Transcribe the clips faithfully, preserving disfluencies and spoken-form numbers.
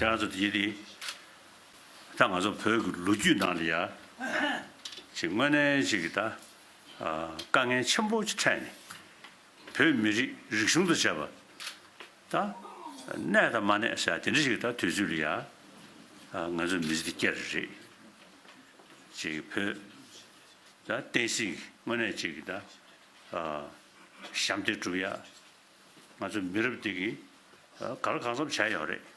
ཁྱེད་རང་ཚོ་དེ་དེ་ད་ང་ཚོ་བོད་ཀྱི་ལོ་རྒྱུས་ནང་ལ་ཡ་ཅིག་དངོས་གནས་ཅིག་གི་ད་དཀའ་ངལ་ཆེན་པོ་ཅིག་འཕྲད་ནས། བོད་མི་རིགས་རིག་གཞུང་དང་བཅས་པ་ད་གནས་དང་མ་གནས་ཟེར་དེ་འདྲ་ཞིག་ད་དུས་ཚོད་ལ་ཡ་ང་ཚོའི་མི་ཚེ་འདི་བསྐྱལ་རེད། ཅིག་བོད་ད་བསྟན་སྲིད་དངོས་གནས་ཅིག་ད་ཞབས་འདེགས་སྒྲུབ་ཡ་ང་ཚོ་མི་རབས་འདི་གིས་ག་ལ་གང་འཚམ་བྱས་ཡོད་རེད།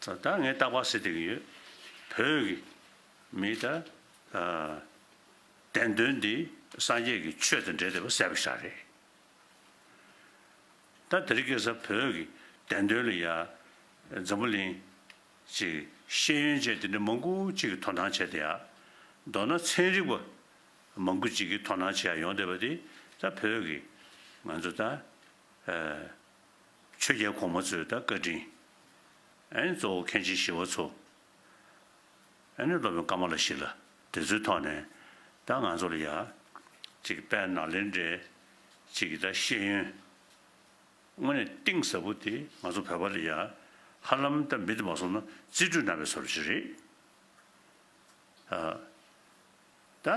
ད་ངས་རྟག་པར་ཟེར་བསྡད་ཀྱི་ཡོད། བོད་ཀྱི་མི་ད་བདེན་དོན་འདི་སངས་རྒྱས་ཀྱི་ཆོས་དང་འབྲེལ་བསྡད་པ་གསལ་པོ་ཤར་རེད། ད་དེ་རིང་ཁ་སང་བོད་ཀྱི་བདེན་དོན་ལ་ཡ་འཛམ་བུ་གླིང་ཅིག་ཤེས་ཡོན་ཅན་དེ་འདྲ་མང་པོ་ཅིག་གིས་དོ་སྣང་བྱས་ཏེ་ཡ། མདོར་ན་ཚན་རིག་པ་མང་པོ་ཅིག་གིས་དོ་སྣང་བྱེད་ཡ་ཡོང་བསྡད་པ་དེ་ད་བོད་ཀྱི་ང་ཚོ་ད་ཆོས་རྒྱལ་གོང་མ་ཚོའི་ད་བཀའ་དྲིན། ཨ་ནི་གཙོ་བོ་མཁན་ཆེན་ཞི་བ་འཚོ། ཨ་ནི་སློབ་དཔོན་ཀ་མ་ལ་ཤཱི་ལ་དེ་ཚོའི་ཐོག་ནས་ད་ང་ཚོ་ལ་ཡ་ཅིག་དཔལ་ནཱ་ལེནྡྲའི་ཅིག་ད་ཤེས་ཡོན་དངོས་གནས་གཏིང་ཟབ་པོ་དེ་ང་ཚོ་བོད་པ་ལ་ཡ་ཧ་ལམ་ད་མི་དེ་མ་སོང་ན་རྩིས་སྤྲོད་གནང་བའི་བཟོ་འདྲ་ཞིག་རེད། ཨ། ད་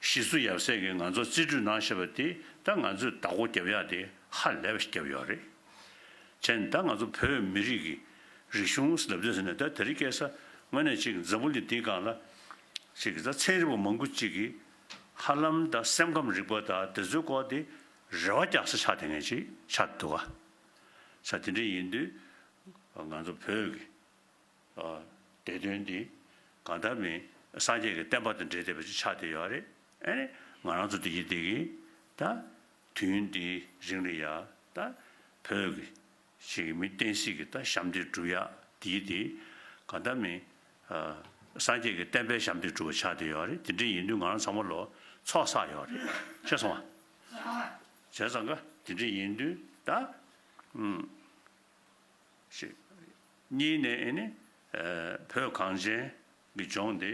ཞི་སུ་ཡབ་སྲས་ཀྱིས་ང་ཚོར་རྩིས་སྤྲོད་གནང་བཞག་པ་དེ་ད་ང་ཚོས་བདག་པོ་རྒྱབ་ཡག་དེ་ཧ་ལས་པ་ཞིག་བརྒྱབ་ཡོད་རེད། བྱས་ནས་ད་ང་ཚོ་བོད་མི་རིགས་ཀྱི་རིག་གཞུང་ལབ་དུས་ཟེར་ནས་ད་དེ་རིང་ཁ་སང་དངོས་གནས་ཅིག་འཛམ་བུ་གླིང་འདིའི་སྒང་ལ་ཅིག་ད་ཚན་རིག་པ་མང་པོ་ཅིག་གིས་ཧ་ལམ་ད་སེམས་ཁམས་རིག་པ་དང་དེ་ཚོའི་སྐོར་དེ་རེ་བ་རྒྱག་ས་ཆགས་བསྡད་མཁན་ཅིག་ཆགས་འདུག་ག་ས་དེ་འདྲ་ཡིན་དུས་ང་ཚོ་བོད་ཀྱི་བདེ་དོན་འདི་གང་ལྟར་མིན་སངས་རྒྱས་ཀྱི་བསྟན་པ་དང་འབྲེལ་བསྡད་པ་ཅིག་ཆགས་བསྡད་ཡོད་རེད། ཨ་ནི་ང་རང་ཚོ་འདི་ཡི་འདི་གི་ད་དུས་ཡུན་འདིའི་རིང་ལ་ཡ་ད་བོད་ཀྱི་ཞིག་གི་མི་བསྟན་སྲིད་ཀྱི་ད་ཞབས་འདེགས་སྒྲུབ་ཡ་འདི་ཡི་འདི་གང་ལྟར་མིན་སངས་རྒྱས་ཀྱི་བསྟན་པའི་ཞབས་འདེགས་སྒྲུབ་པ་ཆགས་བསྡད་ཡོད་རེད། དེ་འདྲ་ཡིན་དུས་ང་རང་ཚང་མ་ལོ་ཚོགས་བསགས་ཡོད་རེད། ཤེས་སོང་ང་། བྱས་ཙང་ཀ་དེ་འདྲ་ཡིན་དུས་ད་ཨུམ། ཞེས། གཉིས་ནས་ཨེ་ནི། བོད་གངས་ཅན་གྱི་ལྗོངས་འདི་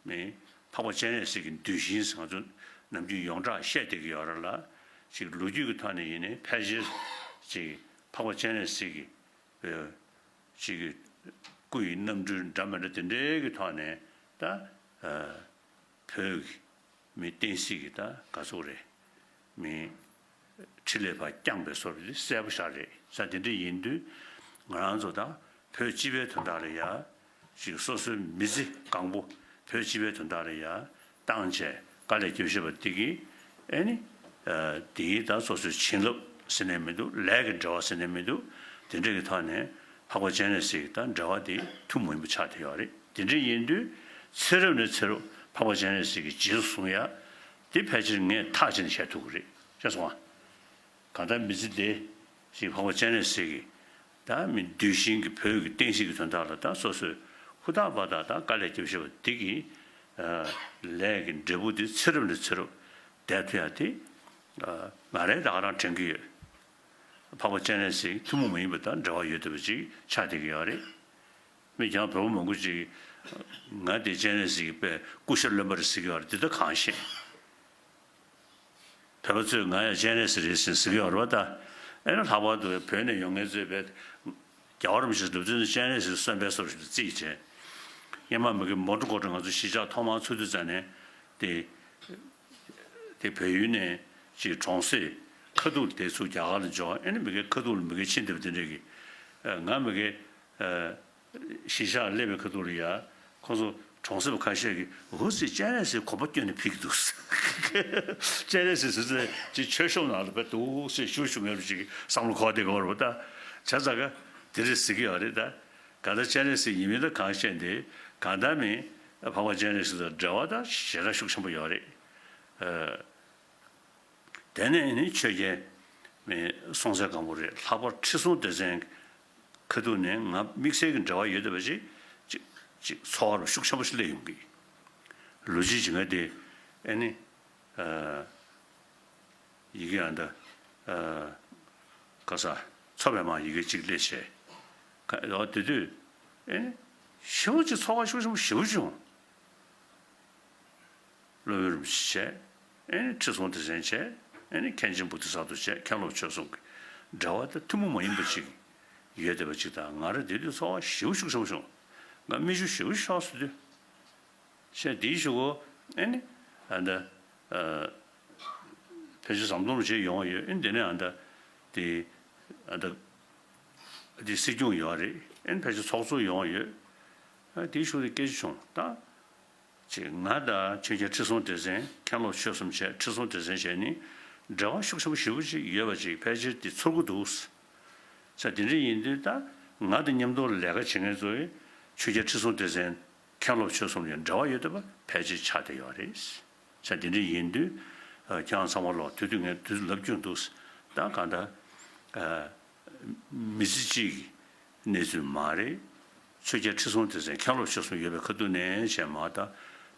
མི་འཕགས་པ་སྤྱན་རས་གཟིགས་ཀྱི་གདུལ་ཞིང་ཟེར་ང་ཚོ་ནམ་རྒྱུན་ཡོངས་གྲགས་བཤད་བསྡད་ཀྱི་ཡོད་རེད་ལ། ཅིག་ལོ་རྒྱུས་ཀྱི་ཐོག་ནས་ཡིན་ནའི་ཕལ་ཆེར་ཅིག་འཕགས་པ་སྤྱན་རས་གཟིགས་ཀྱི་ཅིག་སྐུ་ཡི་རྣམ་འཕྲུལ་འདྲ་མི་འདྲ་དེ་འདྲའི་གི་ཐོག་ནས་ད་བོད་ཀྱི་མི་བསྟན་སྲིད་ཀྱི་ད་ག་ཚོད་རེད། མི་འཕྲིན་ལས་པ་བསྐྱངས་པའི་བཟོ་འདྲ་གསལ་པོ་ཤར་རེད། ས་དེ་འདྲ་ཡིན་དུས་ང་རང་ཚོ་ད་བོད་སྤྱི་པའི་དོན་དག་ལ་ཡ་ཅིག་སོ་སོའི་མི་ཚེ་གང་པོ་བོད་སྤྱི་པའི་དོན་དག་ལ་ཡ་བཏང་བྱས་དཀའ་ལས་བརྒྱབ་བཞག་པ་འདི་གིས་ཨེ་ནི་དེའི་ད་སོ་སོའི་བྱིན་རླབས་ཟེར་ནས་མི་འདུག་ལས་ཀྱི་འབྲེལ་བ་ཟེར་ནས་མི་འདུག་དེ་འདྲ་གི་ཐོག་ནས་འཕགས་པ་སྤྱན་རས་གཟིགས་དང་འབྲེལ་བ་དེ་ཐུན་མོང་མ་ཡིན་པ་ཆགས་བསྡད་ཡོད་རེད། དེ་འདྲ་ཡིན་དུས་ཚེ་རབས་ནས་ཚེ་རབས་འཕགས་པ་སྤྱན་རས་གཟིགས་ཀྱི་རྗེས་སུ་བཟུང་ཡ། དེ་ཕལ་ཆེར་ངས་ཐག་བཅད་ནས་བཤད་ཐུབ་ཀྱི་རེད། ཤེས་སོང་ང་། གང་ལྟར་མི་ཚེ་འདི་ཞིག་འཕགས་པ་སྤྱན་རས་གཟིགས་ཀྱི་ད་མི་གདུལ་ཞིང་གི་བོད་ཀྱི་བསྟན་སྲིད་ཀྱི་དོན་དག་ལ་ད་སོ་སོས་ཧུར་ཐག་པ་དང་ད་དཀའ་ལས་བརྒྱབ་བཞག་པ་འདི་གི་ལས་ཀྱི་འབྲས་བུ་འདི་ཚེ་རབས་ནས་ཚེ་རབས་བསྡད་ཐུབ་ཡ་དེ་ང་རང་ད་ག་རང་དྲན་གྱི་ཡོད། འཕགས་པ་སྤྱན་རས་གཟིགས་ཐུན་མོང་མ་ཡིན་པ་དང་འབྲེལ་བ་ཡོད་བསྡད་པ་ཅིག་ཆགས་བསྡད་ཀྱི་ཡོད་རེད། མི་རྐྱང་བོད་པ་མང་པོ་ཅིག་ང་དེ་སྤྱན་རས་གཟིགས་ཀྱི་དཔེ་སྐུ་ཤ་རློན་པ་རེད་ཟེར་གྱི་ཡོད་རེད། འདི་ལྟ་གང་ཤེས། བོད་པ་ཚོས་ང་ཡང་སྤྱན་རས་གཟིགས་རེད་ཟེར་ཟེར་གྱི་ཡོད་རེད་པ་ད། ཨེ་ན་ལྷག་པར་དུ་བོད་ནས་ཡོང་མཁན་ཚོས་བས་རྒྱལ་བ་རིན་པོ་ཆེ་ལུས་རྩལ་སྤྱན་རས་གཟིགས་གསོན་པའི་བཟོ་ཞིག་ཏུ་བརྩིས་བྱས། སྔོན་མ་མི་དགེ་མོ་ཊ་ཀོ་ཊ་ང་ཚོ་གཞིས་ཆགས་ཐོག་མར་ཚུགས་དུས་ཙམ་ནས་དེ། དེ་བལ་ཡུལ་ནས་ཅིག་གྲོང་གསེབ་ཁ་ཐུག་དེ་ཚུར་རྒྱ་གར་ལ་འབྱོར། ཨེ་ནི་མི་དགེ་ཁ་ཐུག་ལ་མི་དགེ་ཕྱིན་བསྡད་པ་དེ་འདྲས་ཀྱི། ང་མི་དགེ་གཞིས་ཆགས་སླེབས་པའི་ཁ་ཐུག་ལ་ཡ་ཁོང་ཚོ་གྲོང་གསེབ་ཁ་ཤས་ཀྱིས་འུ་ཙི་སྤྱན་རས་གཟིགས་གོམ་པ་བསྐྱོན་ནས་ཕེབས་ཀྱི་འདུག་སྤྱན་རས་གཟིགས་ཟེར་ཚེ་ཅིག་མཆོད་གཤོམ་ནང་ལ་བས་འདུག་ཟེར་ཞུ་ཞུ་མཁན་ཅིག་བསམ་བློ་འཁོར་བསྡད་ཀྱི་ཡོད་རེད་པ་ད། བྱས་ཙང་ཀ་དེ་རེད་ཟེར་གྱི་ཡོད་རེད་ད། གང་ལྟར་སྤྱན་རས་གཟིགས་ཡིན་མིན་ད་གང་ཤེས་འདི་གང་ལྟར་མིན་འཕགས་པ་སྤྱན་རས་གཟིགས་དང་འབྲེལ་བ་ད་ཞེ་དྲག་ཤུགས་ཆེན་པོ་ཡོད་རེད། དེ་ནས་ནི་ཆོས་རྒྱལ་མེས་སྲོང་བཙན་སྒམ་པོ་རེད། ལྷག་པར་ཁྲི་སྲོང་ལྡེ་བཙན་ཁ་ཐུག་ནས་ང་དམིགས་བསལ་གྱི་འབྲེལ་བ་ཡོད་བསྡད་པ་ཅིག་ཅིག་ཅིག་ཚོར་བ་ཤུགས་ཆེན་པོ་ཞིག་སླེབས་ཡོང་གི། ལོ་རྒྱུས་ཀྱི་ང་དེ་ཨེ་ནི། ཡི་གེ་ཨ་འདི། ཁ་ས། མཚོ་པདྨ་ཡི་གེ་གཅིག་སླེབས་བྱས། ཁ་ཨོ་དེ་དུས། ཨེ། ཞེ་པོ་ཅིག་ཚོར་བ་ཤུགས་ཆེན་པོ་ཞེ་པོ་བྱུང་། སློབ་དཔོན་རིན་པོ་ཆེ་བྱས། ཨེ་ནི་ཁྲི་སྲོང་ལྡེ་བཙན་བྱས། ཨེ་ནི་མཁན་ཆེན་བོ་དྷི་ས་ཏྭ་བྱས། མཁན་སློབ་ཆོས་གསུམ་གྱི་འབྲེལ་བ་དེ་ཐུན་མོང་མ་ཡིན་པ་ཅིག་ ཡོད་བསྡད་པ་ཅིག་དང་། ང་རང་དེ་དུས་ཚོར་བ་ཞེ་པོ་ཤུགས་ཆེན་པོ་བྱུང་། ང་མིག་ཆུ་ཞེ་པོ་ཤོར་སོང་དུས། བྱས་དེའི་གཞུག་གུ་ཨེ་ནི་ཨ་ད་ཨ་ཕལ་ཆེར་ཟམ་གདོང་རུ་བྱས་ཡོང་བ་ཡོད། ཨེ་ནི་དེ་ནས་ཨ་ད་དེ་ཨ་ད་དེ་སྲིད་སྐྱོང་ཡོད་རེད། ཨེ་ནི་ཕལ་ཆེར་ཚོགས་གཙོ་ཡོང་བ་ཡོད། ཨ་དེའི་གཞུག་དེ་སྐད་ཆ་བྱུང་ད། ཅིག་ང་དང་ཆོས་རྒྱལ་ཁྲི་སྲོང་ལྡེ་བཙན། མཁན་སློབ་ཆོས་གསུམ་བྱས། ཁྲི་སྲོང་ལྡེ་བཙན་བྱས་ནི་འབྲེལ་བ་ཤུགས་ཆེན་པོ་ཞེ་པོ་ཅིག་ཡོད་པ་ཅིག་ཕལ་ཆེར་དེ་ཚོར་གྱི་འདུག་ཟེར། དེ་འདྲ་ཡིན་དུས་ད་ང་དང་མཉམ་དུ་ལས་ཀ་བྱེད་མཁན་ཚོ་ཡིས་ཆོས་རྒྱལ་ཁྲི་སྲོང་ལྡེ་བཙན། མཁན་སློབ་ཆོས་གསུམ་ལ་འབྲེལ་བ་ཡོད་བསྡད་པ་ཕལ་ཆེར་ཆགས་བསྡད་ཡོད་རེད་ཟེར། དེ་འདྲ་ཡིན་དུས་ཨ་ཁྱེད་རང་ཚང་མ་ལོག་དུས་དུས་ངས་དུས་ལབ་རྒྱུ་འདུག་ཟེར། ད་གང་ལྟར་ཨ་མི་ཚེ་གཅིག་གི་གནས་ཚུལ་མ་རེད། ཆོས་རྒྱལ་ཁྲི་སྲོང་ལྡེ་བཙན་མཁན་སློབ་ཆོས་གསུམ་ཡོད་པའི་ཁ་ཐུག་ནས་བྱས་མ་ད་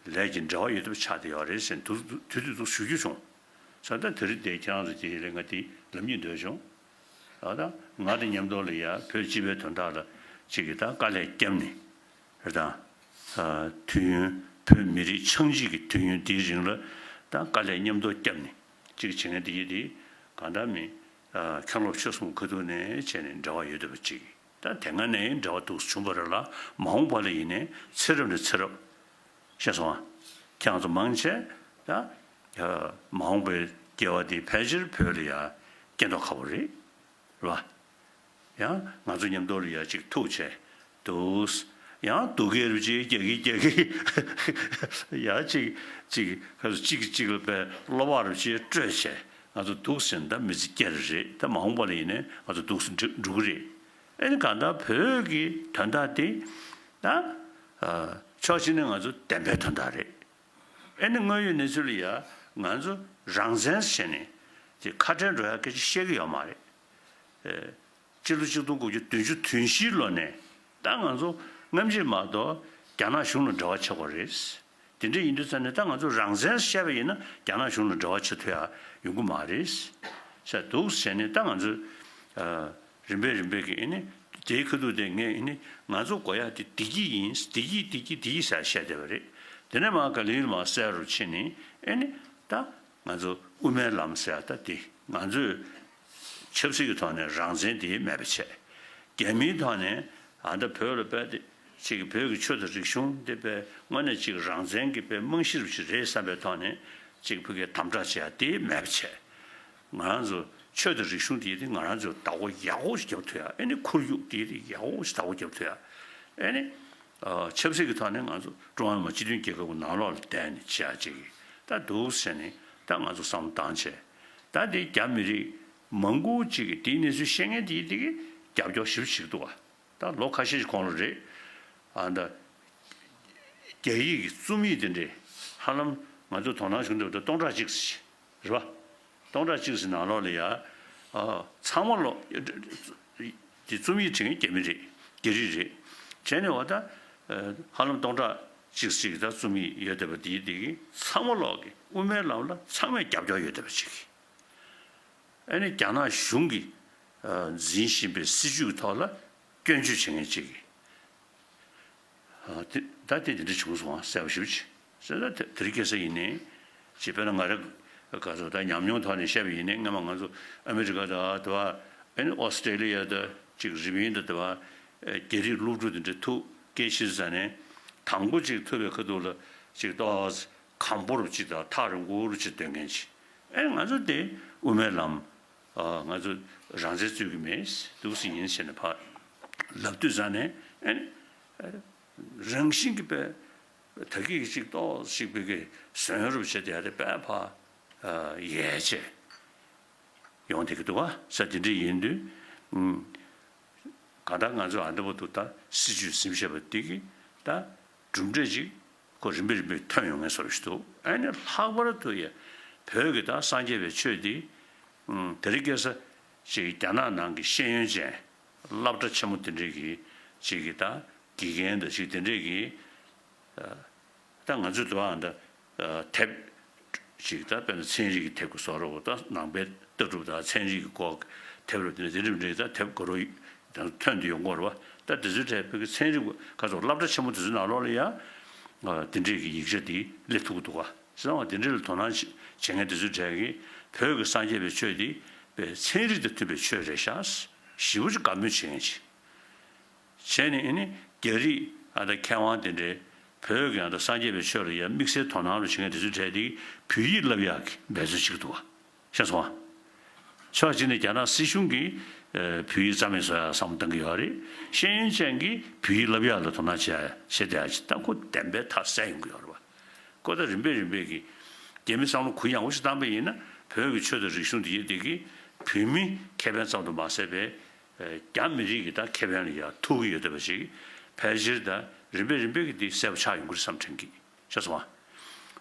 ལས་ཀྱི་འབྲེལ་བ་ཡོད་བསྡད་པ་ཆགས་བསྡད་ཡོད་རེད་ཟེར་དུས་དུས་དུས་དུས་ཞུ་རྒྱུ་བྱུང་། ས་ད་དེ་རིང་དེ་ཁྱེད་རང་ཚོ་དེ་ལས་ང་དེ་ལབ་སྙིང་འདོད་བྱུང་། ཨ་ད་ང་དང་མཉམ་དུ་ལ་ཡ་བོད་སྤྱི་པའི་དོན་དག་ལ་ཅིག་གི་ད་དཀའ་ལས་བརྒྱབ་ནས་རེད་ད། ཨ་དུས་ཡུན་བོད་མི་རིགས་ཆགས་འཇིག་གི་དུས་ཡུན་འདིའི་རིང་ལ་ད་དཀའ་ལས་མཉམ་དུ་བརྒྱབ་ནས་ཅིག་བྱེད་མཁན་དེ་ཡི་དེ་གང་ལྟར་མི་ཨ་མཁན་སློབ་ཆོས་གསུམ་ཁ་ཐུག་ནས་བྱས་ནས་འབྲེལ་བ་ཡོད་བསྡད་པ་ཅིག་ད་དེ་སྔ་ནས་འབྲེལ་བ་འདུག་བྱུང་བ་རེད་ལ། མ་འོངས་པ་ལ་ཡིན་ནའི་ཚེ་རབས་ནས་ཚེ་རབས། ཤེས་སོང་ཨ། ཁྱེད་རང་ཚོ་མང་ཆེ་ད་ཨ་མ་འོངས་པའི་སྐྱེ་བ་འདི་ཕལ་ཆེར་བོད་ལ་ཡ་སྐྱེ་མདོག་ཁ་པོ་རེད། རེད་བ། ཡང་ང་ཚོ་མཉམ་དུ་ལ་ཡ་ཅིག་ཐུག་བྱས་འདུག་ཡང་སྡུག་སྐད་རུ་ཅིག་རྒྱག་གི་རྒྱག་གི། ཡང་ཅིག་ཅིག་ག་ཚོད་ཅིག་གིས་ཅིག་ལ་དཔེ་བློ་བག་རུ་ཅིག་སྤྲོད་བྱས་ང་ཚོ་འདུག་ཟེར་ན་ད་མི་ཚེ་སྐྱེལ་རེད། ད་མ་འོངས་པ་ལ་ཡིན་ནའི་ང་ཚོ་འདུག་སེ་འགྲོ་འགྲོ་གི་རེད། ཨེ་ནི་གང་ལྟར་བོད་ཀྱི་དོན་དག་དེ་ད་ཨ་ཕྱོགས་གཅིག་ནས་ང་ཚོ་བདེན་པའི་དོན་དག་རེད། ཨེ་ནི་དངོས་ཡོད་གནས་ཚུལ་ལ་ཡ་ང་ཚོ་རང་བཙན་བྱས་ནས་དེ་ཁ་བྲལ་འགྲོ་ཡ་སྐད་ཆ་བཤད་ཀྱི་ཡོད་མ་རེད། ཨེ། སྤྱི་ལོ་གཅིག་སྟོང་དགུ་བརྒྱ་བདུན་ཅུ་དོན་བཞིའི་ལོ་ནས་ད་ང་ཚོ་སྔ་ཕྱི་མ་གཏོགས་རྒྱ་ནག་གཞུང་ལ་འབྲེལ་བ་བྱེད་དགོས་རེད། དེ་འདྲ་ཡིན་དུས་ཙང་ནས་ད་ང་ཚོ་རང་བཙན་བཤད་པ་ཡིན་ན་རྒྱ་ནག་གཞུང་ལ་འབྲེལ་བ་བྱེད་ཐུབ་ཡ་ཡོང་གི་མ་རེད། ཟེར་འདུག་བྱས་ནས་ད་ང་ཚོ་ཨ་རིམ་པས་རིམ་པས་ཀྱི་ཨེ་ནི་དེའི་ཁ་ཐུག་དེ་ངས་ཨེ་ནི་ང་ཚོ་དགོས་ཡ་དེ་བདེ་སྐྱིད་ཡིན། བདེ་སྐྱིད་བདེ་སྐྱིད་བདེ་སྐྱིད་ཟེར་བཤད་བསྡད་པ་རེད། དེ་ནས་མར་ག་ལེར་མར་གསལ་རུ་ཕྱིན་ནས་ཨེ་ནི་ད། ང་ཚོ་དབུ་མའི་ལམ་ཟེར་ཡ་ད་དེ་ང་ཚོས་ཆབ་སྲིད་ཀྱི་ཐོག་ནས་རང་བཙན་དེ་མེད་པ་བྱས། རྒྱ་མིའི་ཐོག་ནས་ཨ་ད་བོད་ལ་དཔེ་དེ་ཅིག་བོད་ཀྱི་ཆོས་དང་རིག་གཞུང་དེ་དཔེ་དངོས་གནས་ཅིག་རང་བཙན་གྱི་དཔེ་རྨང་གཞི་རུ་ཅིག་རེད་བསམ་པའི་ཐོག་ནས་ཅིག་བོད་སྐད་དམ་དྲག་བྱེད་ཡ་དེ་མེད་པ་བྱས། ང་རང་ཚོ་ཆོས་དང་རིག་གཞུང་དེ་དེ་ང་རང་ཚོས་བདག་པོ་ཡག་པོ་ཞིག་རྒྱབ་ཐུབ་ཡ། ཨེ་ནི་ཁོར་ཡུག་དེ་དེ་ཡག་པོ་ཞིག་བདག་པོ་རྒྱབ་ཐུབ་ཡ། ཨེ་ནི་ཨ་ཆབ་སྲིད་ཀྱི་ཐོག་ནས་ང་ཚོ་ཀྲུང་ཧྭ་མི་དམངས་སྤྱི་མཐུན་རྒྱལ་ཁབ་ཀྱི་ནང་ལོགས་ལ་བསྡད་ནས་བྱེད་ཡ་ཅིག་ད་འདུག་ཟེར་ནས་ད་ང་ཚོ་བསམ་བློ་བཏང་བྱས། ད་དེ་རྒྱ་མི་རིགས་མང་པོ་ཅིག་གིས་དེའི་གནས་ཚུལ་ཤེས་མཁན་དེ་དེ་གིས་རྒྱབ་སྐྱོར་ཞེ་པོ་བྱེད་ཀྱི་འདུག་བ། ད་ལོ་ཁ་ཤས་ཤིག་གོང་ལ་རེད། ཨ་ད་རྒྱ་ཡིག་གི་རྩོམ་ཡིག་དེ་འདྲས་ཧ་ལམ་ང་ཚོ་དོ་སྣང་བྱུང་འདུག་ད་སྟོང་ཕྲག་གཅིག་ཙམ་ཞིག་རེད་བ། སྟོང་ཕྲག་གཅིག་ཙམ་ནང་ལོགས་ལ་ཡ་ཨ་ཚང་མ་ལོ་དེ་རྩོམ་ཡིག་བྲིས་མཁན་རྒྱ་མི་རེད། རྒྱ་རིགས་རེད། བྱས་ནས་བ་ད་ཧ་ལམ་སྟོང་ཕྲག་གཅིག་ཙམ་ཞིག་ད་རྩོམ་ཡིག་ཡོད་བསྡད་པ་དེ་དེ་གིས་ཚང་མ་ལོག་གི་དབུ་མའི་ལམ་ལ་ཚང་མས་རྒྱབ་སྐྱོར་ཡོད་བསྡད་པ་ཅིག་ཨ་ནི་རྒྱ་ནག་གཞུང་གིས་ཨ་འཛིན་བཞིན་པའི་སྲིད་བྱུས་ཀྱི་ཐོག་ལ་སྐྱོན་བརྗོད་བྱེད་མཁན་ཅིག་གིས་ཨ་དེ་ད་དེ་དེ་འདྲ་བྱུང་སོང་ཨ། གསལ་པོ་ཞེ་པོ་ཅིག་ཟེར་ད་དེ་དེ་རིང་ཁ་སང་ཡིན་ནའི་ཅིག་དཔེར་ན་ང་རང་ག་ཚོད་ད་ཉམས་མྱོང་ཐོག་ནས་བཤད་པ་ཡིན་ནའི་སྔ་མ་ང་ཚོ་ཨ་མི་རི་ཀ་དང་དེ་བ་ཨ་ནི་ཨོ་སི་ཀྲེ་ལི་ཡ་དང་ཅིག་རི་པིན་དང་དེ་བ་རྒྱ་རིགས་སློབ་ཕྲུག་དེ་འདྲ་ཐུག་སྐད་ཆ་བཤད་ཙང་ནས་དང་པོ་ཅིག་ཐུག་པའི་ཁ་ཐུག་ལ་ཅིག་ཏོག་ཙམ་གམ་པོ་རུ་ཅིག་དང་ཐག་རིང་པོ་རུ་ཅིག་སྡོད་མཁན་ཅིག་ཨེ་ང་ཚོ་དེ་དབུ་མའི་ལམ། ཨ་ང་ཚོ་རང་བཙན་རྩོད་ཀྱི་མེད་འདུག་སེ་ཡིན་ཟེར་ནས་ཕར་ལབ་དུས་ཙང་ནས་ཨེ་རང་བཞིན་གྱིས་དཔེ་ད་གིན་གྱི་ཅིག་ཏོག་ཅིག་དཔེ་གི་བཟོ་ཡོད་རུབ་བྱས་བསྡད་དེ་དཔེ་ཕར་ཡལ་བྱས་ཡོང་བསྡད་ཀྱི་འདུག་བ། ས་དེ་འདྲ་ཡིན་དུས་གང་ལྟར་ང་ཚོ་ཨ་འདྲ་པོ་འདུག་ད་སྲིད་བྱུས་ཟིན་བྱས་པ་འདི་གི་ད་གྲུབ་འབྲས་ཅིག་ཁོ་རིམ་པས་རིམ་པས་ཐོན་ཡོང་ངེས་བཟོ་འདྲ་ཞིག་འདུག་ཨ་ནི་ལྷག་པར་དུ་ཡ་བོད་ཀྱི་ད་སངས་རྒྱས་པའི་ཆོས་འདི་དེ་རིང་ཁ་སང་ཅིག་རྒྱ་ནག་ནང་གི་ཤེས་ཡོན་ཅན་སློབ་གྲྭ་ཆེན་མོ་དེ་འདྲས་ཀྱི་ཅིག་གི་ད་དགེ་རྒན་དང་ཅིག་དེ་འདྲས་ཀྱི་ད་ང་ཚོས་དུ་བ་ད་དེབ་ཅིག་ད་དཔེར་ན་ཚན་རིག་གི་དེབ་ཀྱི་བཟོ་འདྲ་པོ་ད་ནང་པའི་ལྟ་གྲུབ་དང་ཚན་རིག་གི་སྐོར་དེབ་རུ་དེ་འདྲ་དེ་འདྲ་མི་འདྲ་ད་དེབ་ག་རུ་ཐོན་དུ་ཡོང་གི་ཡོད་རེད་བ། ད་དེ་ཚོའི་གྲས་བོད་ཀྱི་ཚན་རིག་ག་ཚོད་སློབ་གྲྭ་ཆེན་མོ་དེ་ཚོའི་ནང་ལོགས་ལ་ཡང་དེ་འདྲས་ཀྱི་ཡིག་ཆ་དེ་སླེབས་ཐུབ་ཀྱི་འདུག་ག་བྱས་ཙང་དེ་འདྲས་ལ་དོ་སྣང་བྱེད་མཁན་དེ་ཚོའི་གྲས་ཀྱིས་བོད་ཀྱི་སངས་རྒྱས་པའི་ཆོས་དེ་དཔེ་ཚན་རིག་དང་མཐུན་པའི་ཆོས་རེད་ཤག་ཞེ་པོ་ཅིག་དགའ་མོས་བྱེད་མཁན་ཅིག་བྱས་ནས་ཨེ་ནི་རྒྱ་རིགས་ཨ་ད་མཁས་དབང་དེ་འདྲའི་བོད་ཀྱི་ཨ་ད་སངས་རྒྱས་པའི་ཆོས་ལ་ཡ་དམིགས་བསལ་དོ་སྣང་རུ་བྱེད་མཁན་དེ་ཚོའི་གྲས་དེ་བོད་ཡིག་བསླབ་ཡག་གི་འབད་རྩོལ་བྱེད་ཀྱི་འདུག་བ། ཤེས་སོང་ང་། ཕྱོགས་གཅིག་ནས་རྒྱ་ནག་སྲིད་གཞུང་གིས་ཨ་བོད་ཡིག་རྩ་མེད་བཟོ་ཡག་བསམ་བློ་གཏོང་གི་ཡོད་རེད། ཤེས་ཡོན་ཅན་གྱིས་བོད་ཡིག་བསླབ་ཡག་ལ་དོ་སྣང་བྱེད་ཡག་བྱེད་བསྡད་ཡག་ཅིག་ད་ཁོ་བདེན་པའི་མཐའ་གསལ་ཡོང་གི་ཡོད་རེད་བ། ཁོ་ད་རིམ་པས་རིམ་པས་ཀྱིས་རྒྱ་མི་བསམ་བློ་གུ་ཡངས་པོ་ཞིག་བཏང་པ་ཡིན་ན་བོད་ཀྱི་ཆོས་དང་རིག་གཞུང་འདི་ཡིན་འདི་གིས་བོད་མི་ཁེ་ཕན་ཙམ་དུ་མ་ཟད་པའི་རྒྱ་མི་རིགས་ཀྱི་ད་ཁེ་ཕན་ལ་ཡང་ཐུག་གི་ཡོད་བསྡད་པ་ཞིག་ཕལ་ཆེར་ད་རིམ་པས་རིམ་པས་ཀྱིས་འདི་གསལ་པོ་ཆགས་ཡོང་གི་རེད་བསམ་དྲན་གི། ཤེས་སོང་ང་།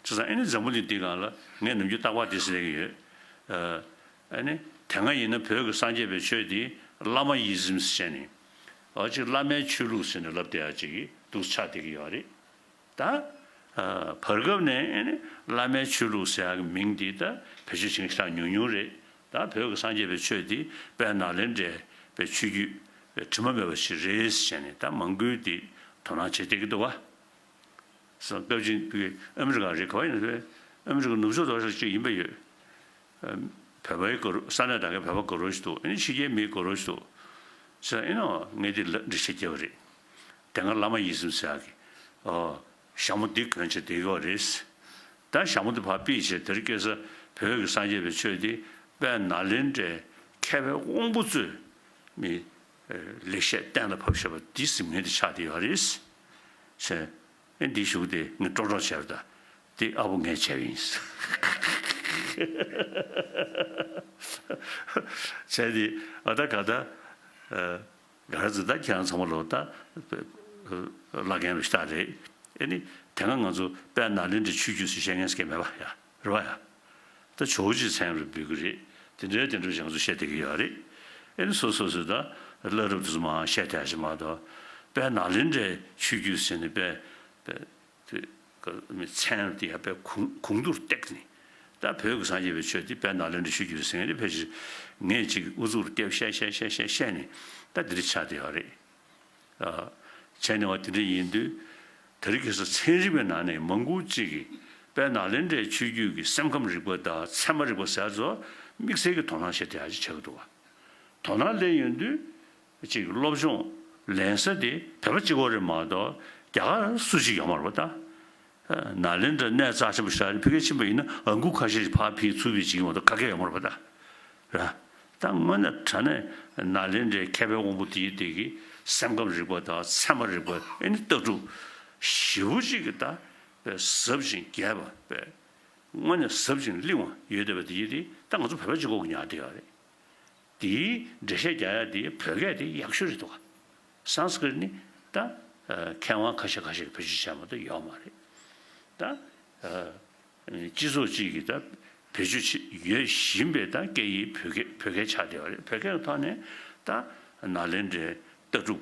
བྱས་ཙང་ཨ་ནི་འཛམ་བུ་གླིང་འདི་སྒང་ལ་ངས་ནམ་རྒྱུན་རྟག་པར་འདི་ཟེར་གི་ཡོད། ཨ་ནི་དེ་སྔ་ཡིན་ན་བོད་ཀྱི་སངས་རྒྱས་པའི་ཆོས་འདི་བླ་མ་ཡི་ཟིམ་ཟེར་བྱས་ནས་ཨ་ཅིག་བླ་མའི་ཆོས་ལུགས་ཟེར་ནས་ལབ་བསྡད་ཡག་ཅིག་འདུག་ཆགས་བསྡད་ཀྱི་ཡོད་རེད། ད། བར་སྐབས་ནས་ཨེ་ནི་བླ་མའི་ཆོས་ལུགས་ཟེར་ཡག་གི་མིང་འདི་ད་བེད་སྤྱོད་བྱེད་མཁན་ཞེ་དྲག་ཉུང་ཉུང་རེད། ད་བོད་ཀྱི་སངས་རྒྱས་པའི་ཆོས་འདི་དཔལ་ནཱ་ལེནྡྲའི་པའི་ཆོས་བརྒྱུད་དྲི་མ་མེད་པ་ཞིག་རེད་ཟེར་ནས་ད་མང་པོས་འདི་དོ་སྣང་བྱེད་བསྡད་ཀྱི་འདུག་བ། སྐབས་གཅིག་ཨ་མི་རི་ཀ་རེད་ག་བ་ཡིན་ན་ཨ་མི་རི་ཀ་ནུབ་ཕྱོགས་རྡོག་རྩ་གཅིག་ཡིན་པ་ཡོད། བོད་པའི་དགའ་རོགས་ས་གནས་དེ་གའི་བོད་པ་དགའ་རོགས་ཤིག་འདུག་ཨ་ནི་ཕྱི་རྒྱལ་མི་དགའ་རོགས་ཤིག་འདུག་ཟེར་ཨེ་ནོ་ངས་འདི་ལ་འགྲེལ་བཤད་བརྒྱབ་པ་རེད། དེ་སྔ་བླ་མ་ཡིད་བཞིན་ཟེར་ཡག་གི་ཨོ་ཞྭ་མོ་འདི་གོན་བྱས་བསྡད་ཡོད་རེད། ད་ཞྭ་མོ་འདི་ཕར་ཕུད་བྱས་དེ་རིང་ཁ་སང་བོད་ཀྱི་སངས་རྒྱས་པའི་ཆོས་འདི་དཔལ་ནཱ་ལེནྡྲའི་མཁས་པའི་དབང་པོ་ཚོས་མི་ལེགས་བཤད་གཏན་ལ་ཕབ་བཞག་པ་འདི་གཟིམ་མཁན་དེ་ཆགས་བསྡད་ཡོད་རེད། ཟེར། ཨེ་འདི་གཞུག་དེ་ངས་ཀྲོག་ཀྲོག་བྱས་པ་ད། དེ་ཨ་བོ་ངས་བྱས་པ་ཡིན། བྱས་དེ་ཨ་ད་ག་ད། ག་རེ་ཟེར་ད་ཁྱེད་རང་ཚང་མ་ལོ་ད། བླ་རྒན་རུ་ཤ་རེད། ཨེ་ནི་དེ་སྔ་ང་ཚོ་དཔལ་ནཱ་ལེནྡྲའི་ཆོས་བརྒྱུད་ཟེར་བཤད་མཁན་ཟེར་མཁན་མེད་པ་ཡ་རེད་བ་ཡ། ད་ཇོ་བོ་རྗེ་མཚན་རུ་འབོད་ཀྱི་རེད། དེ་འདྲའི་དེ་འདྲ་ཞིག་ང་ཚོ་བཤད་བསྡད་ཀྱི་ཡོད་རེད། ཨེ་ནི་སོ་སོ་སོས་ད་བླ་རབས་དེ་ཚོ་མར་བཤད་བསྡད་ཡག་ཅིག་མ་གཏོགས་དཔལ་ནཱ་ལེནྡྲའི་ཆོས་བརྒྱུད་ཟེར་ནས་དཔེ་དཔེ་དེ་མི་མཚན་དེ་ཡང་དཔེ་གུང་གུང་དུར་བཏེགས་ནས་ད་བོད་ཀྱི་སངས་རྒྱས་པའི་ཆོས་དེ་དཔལ་ནཱ་ལེནྡྲའི་ཆོས་བརྒྱུད་ཟེར་མཁན་དེ་ཕལ་ཆེར་ངས་ཅིག་ཨུ་ཚུགས་རུ་བརྒྱབ་བཤད་བཤད་བཤད་བཤད་བཤད་ནས་ད་འདི་འདྲ་ཆགས་བསྡད་ཡོད་རེད། བྱས་ནས་བ་དེ་འདྲ་ཡིན་དུས་དེ་རིང་ཁ་སང་ཚན་རིག་པའི་ནང་ནས་མང་པོ་ཅིག་གིས་དཔལ་ནཱ་ལེནྡྲའི་ཆོས་བརྒྱུད་ཀྱི་སེམས་ཁམས་རིག་པ་དང་ཚད་མ་རིག་པ་ཟེར་ཡག་ཚོ་དམིགས་བསལ་གྱི་དོ་སྣང་བྱེད་བསྡད་ཡག་ཅིག་ཆགས་ཀྱི་འདུག་བ། དོ་སྣང་སླེབས་ཡོང་དུས་ཅིག་སློབ་སྦྱོང་ལེན་ས་དེ་བོད་པ་གཅིག་པོ་རེད་མ་གཏོགས་རྒྱ་གར་སུ་གཅིག་ཡོད་མ་རེད་པ་ད། ནཱ་ལེནྡྲ་གནས་རྩ་ཆེན་པོ་ཞིག་ཕ་གིར་ཕྱིན་པ་ཡིན་ན་ཨང་ཀུ་ཁ་ཤས་ཤིག་ཕར་ཕུད་ཚུར་ཕུད་བྱེད་ཀྱི་མ་གཏོགས་ག་གེ་ཡོད་མ་རེད་པ་ད། ར། ད་དངོས་གནས་དྲང་གནས་ནཱ་ལེནྡྲའི་མཁས་པའི་དབང་པོ་དེ་ཡི་དེ་གི་སེམས་ཁམས་རིག་པ་དང་ཚད་མ་རིག་པ་ཨེ་ནི་ལྟ་གྲུབ་ཞེ་པོ་ཅིག་གི་ད་ཟབ་ཅིང་རྒྱས་པ་དངོས་གནས་ཟབ་ཅིང་བརླིང་བ་ཡོད་བསྡད་པ་དེ་ཡི་དེ་ད་ང་ཚོ་བོད་པ་གཅིག་པོ་གིས་ཉར་བསྡད་ཡོད་རེད། དེའི་འགྲེལ་བཤད་རྒྱག་ཡ་དེ་བོད་སྐད་དེ་ཡག་ཤོས་རེད་འདུག་ག་སཾ་སྐྲྀཏ་ནི་ད་མཁས་དབང་ཁ་ཤས་ཁ་ཤས་ཀྱིས་བེད་སྤྱོད་བྱས་མ་གཏོགས་ཡོད་མ་རེད། ད་སྤྱི་ཚོགས་གཅིག་གིས་ད་བེད་སྤྱོད་བྱེད་ཡོད་བཞིན་པའི་ད་སྐད་ཡིག་བོད་སྐད་བོད་སྐད་ཆགས་བསྡད་པ་རེད། བོད་སྐད་ཀྱི་ཐོག་ནས་ད་ནཱ་ལེནྡྲའི་ལྟ་གྲུབ་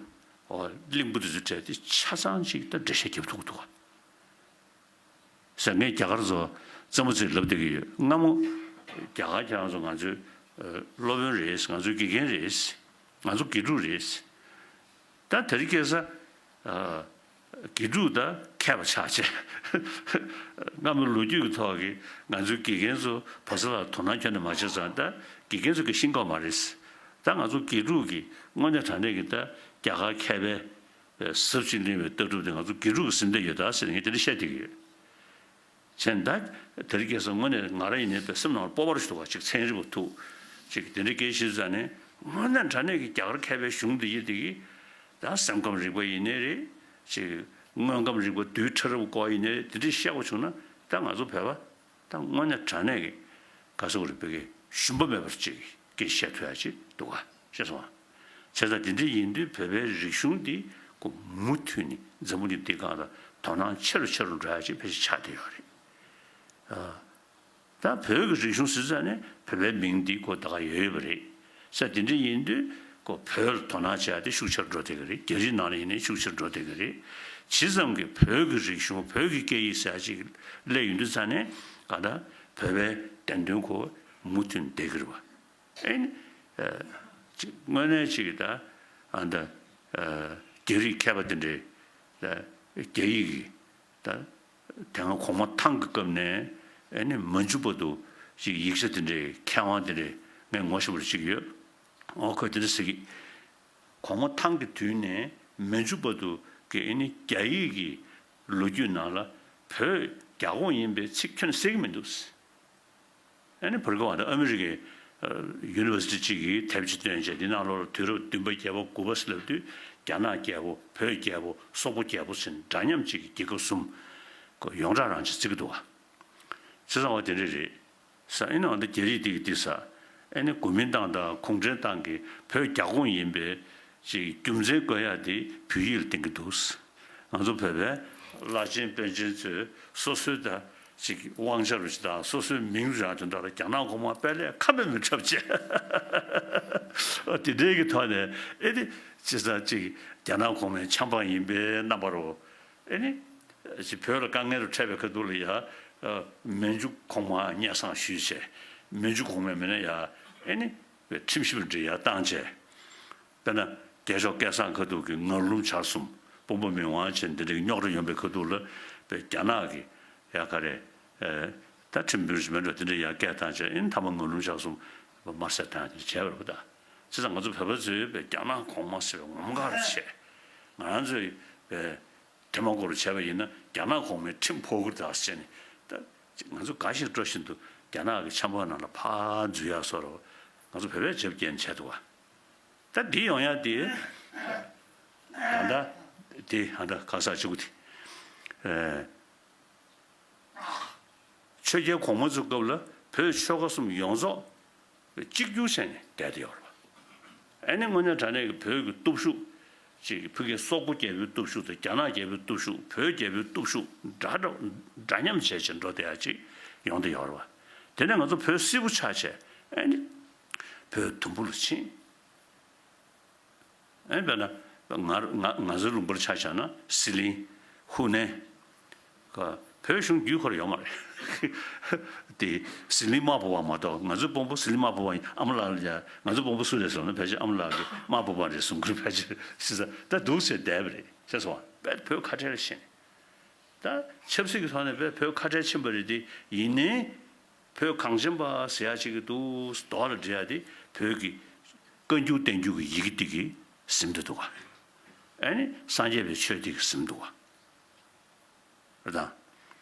བརླིང་པོ་དེ་ཚོའི་གྲས་དེ་ཆ་ཚང་གཅིག་ད་འགྲེལ་བཤད་རྒྱབ་ཐུབ་ཀྱི་འདུག་ག་ཟེར་ངས་རྒྱ་གར་ཚོ་རྩེད་མོ་རྩེ་ལབ་བསྡད་ཀྱི་ཡོད། སྔ་མོ་རྒྱ་གར་ཁྱེད་རང་ཚོ་ང་ཚོའི་སློབ་དཔོན་རེད། ང་ཚོའི་དགེ་རྒན་རེད། ང་ཚོ་དགེ་ཕྲུག་རེད། ད་དེ་རིང་ཁ་སང་དགེ་ཕྲུག་ད་མཁས་པ་ཆགས་བྱས། སྔ་མོའི་ལོ་རྒྱུས་ཀྱི་ཐོག་གི་ང་ཚོའི་དགེ་རྒན་ཚོ་བོད་ས་ལ་དོ་སྣང་ཁྱོན་ནས་མ་བྱས་ཙང་ད་དགེ་རྒན་ཚོ་གི་ཤེས་ཀྱི་ཡོད་མ་རེད། ད་ང་ཚོ་དགེ་ཕྲུག་གི་དངོས་གནས་དྲང་གནས་ཀྱི་ད་རྒྱ་གར་མཁས་པའི་ཟབ་ཅིང་བརླིང་བའི་ལྟ་གྲུབ་དེ་ང་ཚོ་དགེ་ཕྲུག་གིས་ཟིན་བསྡད་ཡོད་ད་ཟེར་ངས་དེ་འདྲ་བཤད་བསྡད་ཀྱི་ཡོད། བྱས་ན་ད་དེ་རིང་ཁ་སང་དངོས་གནས་ང་རང་ཡིན་ནའི་དཔེ་སེམས་ནང་ལ་སྤོབས་པ་རུ་ཞིག་འདུག་བ། ཅིག་ཚན་རིག་པ་ཐུག་ཅིག་དེ་འདྲའི་སྐད་ཆ་བཤད་ཙང་ནས་དངོས་གནས་དྲང་གནས་ཀྱི་རྒྱ་གར་མཁས་པའི་གཞུང་འདི་ཡི་དེ་གི་ད་སེམས་ཁམས་རིག་པ་ཡིན་ནའི་རེད། ཅིག་དངོས་ཁམས་རིག་པ་རྡུལ་ཕྲ་རབ་སྐོར་ཡིན་ནའི་རེད། དེ་འདྲའི་བཤད་དགོས་བྱུང་ན་ད་ང་ཚོ་བོད་པ་ད་དངོས་གནས་དྲང་གནས་ཀྱི་ག་ཟེར་དགོས་རེད། བོད་ཀྱི་ཞུམ་པ་མེད་པར་ཅིག་སྐད་ཆ་བཤད་ཐུབ་ཡ་ཅིག་འདུག་ག་ཤེས་སོང་ང་། བྱས་ཙང་དེ་འདྲ་ཡིན་དུས་བོད་པའི་རིག་གཞུང་འདི་ཁོ་མུ་མཐུད་ནས་འཛམ་བུ་གླིང་འདི་སྒང་ལ་དོ་སྣང་ཆེ་རུ་ཆེ་རུ་འགྲོ་ཡ་ཅིག་ཕལ་ཆེར་ཆགས་བསྡད་ཡོད་རེད། ཨ། ད་བོད་ཀྱི་རིག་གཞུང་ཟེར་ཙང་ནས་བོད་པའི་མིང་འདི་ཁོ་ད་ག་ཡོད་ཡོད་པ་རེད། ས་དེ་འདྲ་ཡིན་དུས་ཁོ་བོད་ལ་དོ་སྣང་བྱེད་ཡ་དེ་ཤུགས་ཆེ་རུ་འགྲོ་བསྡད་ཀྱི་རེད། རྒྱ་རིགས་ནང་ལ་ཡིན་ནའི་ཤུགས་ཆེ་རུ་འགྲོ་བསྡད་ཀྱི་རེད། ཇི་ཙམ་གྱི་བོད་ཀྱི་རིག་གཞུང་བོད་ཀྱི་སྐད་ཡིག་ཟེར་ཡ་ཅིག་སླེབས་ཡོང་དུས་ཙང་ནས་ག་ད་བོད་པའི་བདེན་དོན་ཁོ་མུ་མཐུད་བསྡད་ཀྱི་རེད་བ། ཨེ་ནི། ཨ། ཅིག་དངོས་གནས་ཅིག་ད་ཨ་ད་ཨ་རྒྱ་རིགས་མཁས་པ་དེ་འདྲས་ད་རྒྱ་ཡིག་གི་ད་དེ་སྔ་གོང་མ་ཐང་གི་སྐབས་ནས་ཨེ་ནི་མ་འཇུ་བར་དུ་ཅིག་ཡིག་ཆ་དེ་འདྲས་མཁས་དབང་དེ་འདྲས་ངས་ངོ་ཤེས་པ་ཅིག་ཡོད། ཨོ་ཁོས་དེ་འདྲ་ཟེར་གི། གོང་མ་ཐང་གི་དུས་ནས་ མི་འཇུག་པ་དུ་གི་ཨེ་ནི་རྒྱ་ཡིག་གི་ལོ་རྒྱུས་ནང་ལ་བོད་རྒྱ་ཁོངས་ཡིན་པའི་ཚིག་ཁྱོན་ནས་གསལ་གྱི་མི་འདུག་ཨེ་ནི་བར་སྐབས་ཨ་མི་རི་ཀའི་ཡུ་ནི་ཝར་སི་ཊི་གཅིག་གིས་དེབ་ཅིག་བཏོན་བྱས། འདི་ནང་ལོགས་ལ་དུས་རབས་བདུན་པ་བརྒྱད་པ་དགུ་པ་ཟེར་ལབ་དུས། རྒྱ་ནག་རྒྱལ་པོ། བོད་རྒྱལ་པོ། སོག་པོ་རྒྱལ་པོ་ཟེར་འདྲ་མཉམ་གཅིག་གི་རྒྱལ་ཁབ་གསུམ་ཡོངས་གྲགས་རང་ཅིག་བརྩི་གི་འདུག་བ། བྱས་ཙང་བ་དེ་འདྲ་རེད་ས། ཨེ་ནི་འོ་ན་རྒྱ་རིགས་དེ་གིས་འདི་ས། ཨེ་ནི་གོ་མིན་ཏང་དང་གུང་ཁྲན་ཏང་གིས་བོད་རྒྱ་ཁོངས་ཡིན་པའི་ཅིག་རྒྱུ་མཚན་བཀོད་ཡག་དེ་བོད་ཡིག་ལ་བརྟེན་གྱི་འདུག་ང་ཚོ་བོད་པའི་བླ་ཆེན་པཎ་ཆེན་ཚོས་སོ་སོའི་ད་ཅིག་དབང་ཆ་རུ་ཅིག་དང་སོ་སོའི་མིང་རུ་ཡང་དོན་དག་ལ་རྒྱ་ནག་གོང་མ་དཔེ་ལས་ཁ་མེད་མི་འཁྲབ་བྱས། དེ་འདྲའི་གི་ཐོག་ནས་ཨེ་ནི་ཅི་ས་ཅིག་རྒྱ་ནག་གོང་མའི་ཆབ་འབངས་ཡིན་པའི་རྣམ་པ་རུ། ཨེ་ནི། ཅིག་བོད་ལ་དཀའ་ངལ་རུ་འཕྲད་པའི་ཁ་ཐུག་ལ་ཡ། མི་འཇུག་གོང་མ་སྙན་སེང་ཞུས་བྱས། མི་འཇུག་གོང་མས་མིན་ན་ཡ། ཨེ་ནི། ཁྲིམས་ཞིབ་འདྲི་ཡ་བཏང་བྱས། དཔེར་ན། རྒྱལ་མཆོག་སྐལ་བཟང་ཁ་ཐུག་གི་ངར་ལུམ་བྱར་གསུམ། དཔོན་པོ་མི་དབང་བྱས་འདི་འདྲའི་རྙོག་དྲ་ཡོང་པའི་ཁ་ཐུག་ལ། དཔེ་རྒྱ་ནག་གི་ཡ་ག་རེ། ད་ཁྲིམས་དཔོན་ཞིག་མེད་འགྲོ་དེ་འདྲའི་ཡ་སྐད་བཏང་བྱས། ཨེ་ནི་མཐའ་མ་ངར་ལུམ་བྱར་གསུམ་དམར་བསད་བཏང་བྱས་བྱས་པ་རེད་པ། ད་བྱས་ཙང་ང་ཚོ་བོད་པ་ཚོས་དཔེ་རྒྱ་ནག་གོང་མ་ཟེར་བའི་ངོམ་ག་རུ་བྱས། ང་རང་ཚོས་དཔེ། དེ་མ་གོ་རུ་བྱས་པ་ཡིན་ན་རྒྱ་ནག་གོང་མའི་ཁྲིམས་ཕོག་གི་རེད་ཟེར་ནས། ད་ང་ཚོ་དགའ་བཞིན་སྤྲོ་བཞིན་དུ་རྒྱ་ནག་གི་ཆབ་འབངས་ནང་ལ་ཕར་འཛུལ་ཡག་བཟོ་འདྲ་ང་ཚོ་བོད་པས་བྱས་པ་བྱས་འདུག་བ། ད་འདི་ཡོང་ཡག་དེ་ད་ལྟ་དེ་ད་ལྟ་ག་ས་གཅིག་པུ་དེ། ཆོས་རྒྱལ་གོང་མ་ཚོའི་སྐབས་ལ་བོད་ཆོལ་ཁ་གསུམ་ཡོངས་རྫོགས་གཅིག་གྱུར་བྱས་ནས་བསྡད་དེ་ཡོད་རེད་པ། ཨ་ནི་དངོས་གནས་དྲང་གནས་ཀྱི་བོད་ཀྱི་སྟོབས་ཤུགས་ཅིག་ཕ་གིའི་སོག་པོ་རྒྱལ་པོའི་སྟོབས་ཤུགས་དང་རྒྱ་ནག་རྒྱལ་པོའི་སྟོབས་ཤུགས། བོད་རྒྱལ་པོའི་སྟོབས་ཤུགས་འདྲ་འདྲ་འདྲ་མཉམ་བྱས་བྱས་འགྲོ་བསྡད་ཡག་ཅིག་ཡོང་བསྡད་ཡོད་རེད་པ། དེ་ནས་ང་ཚོ་བོད་སིལ་བུ་ཆགས་བྱས། ཨ་ནི་བོད་དུམ་བུ་ལ་ཕྱིན། ཨེ་དཔེར་ན། ང་ང་ང་ཚོའི་ལུང་པར་ཆ་བཞག་ན་ཟི་ལིང་། ཧུ་ནན། ཁ། བོད་གཞུང་བརྒྱུད་ཁོ་ར་ཡོད་མ་རེད། དེ་ཟི་ལིང་དམར་པོ་བ་མ་གཏོགས། ང་ཚོའི་དཔོན་པོ་ཟི་ལིང་དམར་པོ་བ་ཡིན། ཨ་མ་ལགས་ལ་ཡ། ང་ཚོའི་དཔོན་པོ་སུ་རེད་ཟེར་ན་ཕལ་ཆེར་ཨ་མ་ལགས་ཀྱི་དམར་པོ་བ་རེད་གསུང་གི་རེད། ཕལ་ཆེར་ཟེར་ས་ད་འདུག་ཟེར་བསྡད་པ་རེད། ཤེས་སོང་བ། དཔེ་བོད་ཁ་བྲལ་ལ་ཕྱིན། ད་ཆབ་སྲིད་ཀྱི་ཐོག་ནས་དཔེ་བོད་ཁ་བྲལ་ཕྱིན་པ་རེད་དེ། ཡིན་ནའི་བོད་གངས་ཅན་པ་ཟེར་ཡ་ཅིག་གི་འདུག་མདོ་ལ་འབྲི་ཡ་དེ་བོད་ཀྱི་བཀའ་འགྱུར་བསྟན་འགྱུར་གྱི་ཡི་གེ་དེ་གིས་ཟིན་བསྡད་འདུག་ག་ཨ་ནི་སངས་རྒྱས་པའི་ཆོས་དེ་གིས་ཟིན་འདུག་ག་རེད་དང་།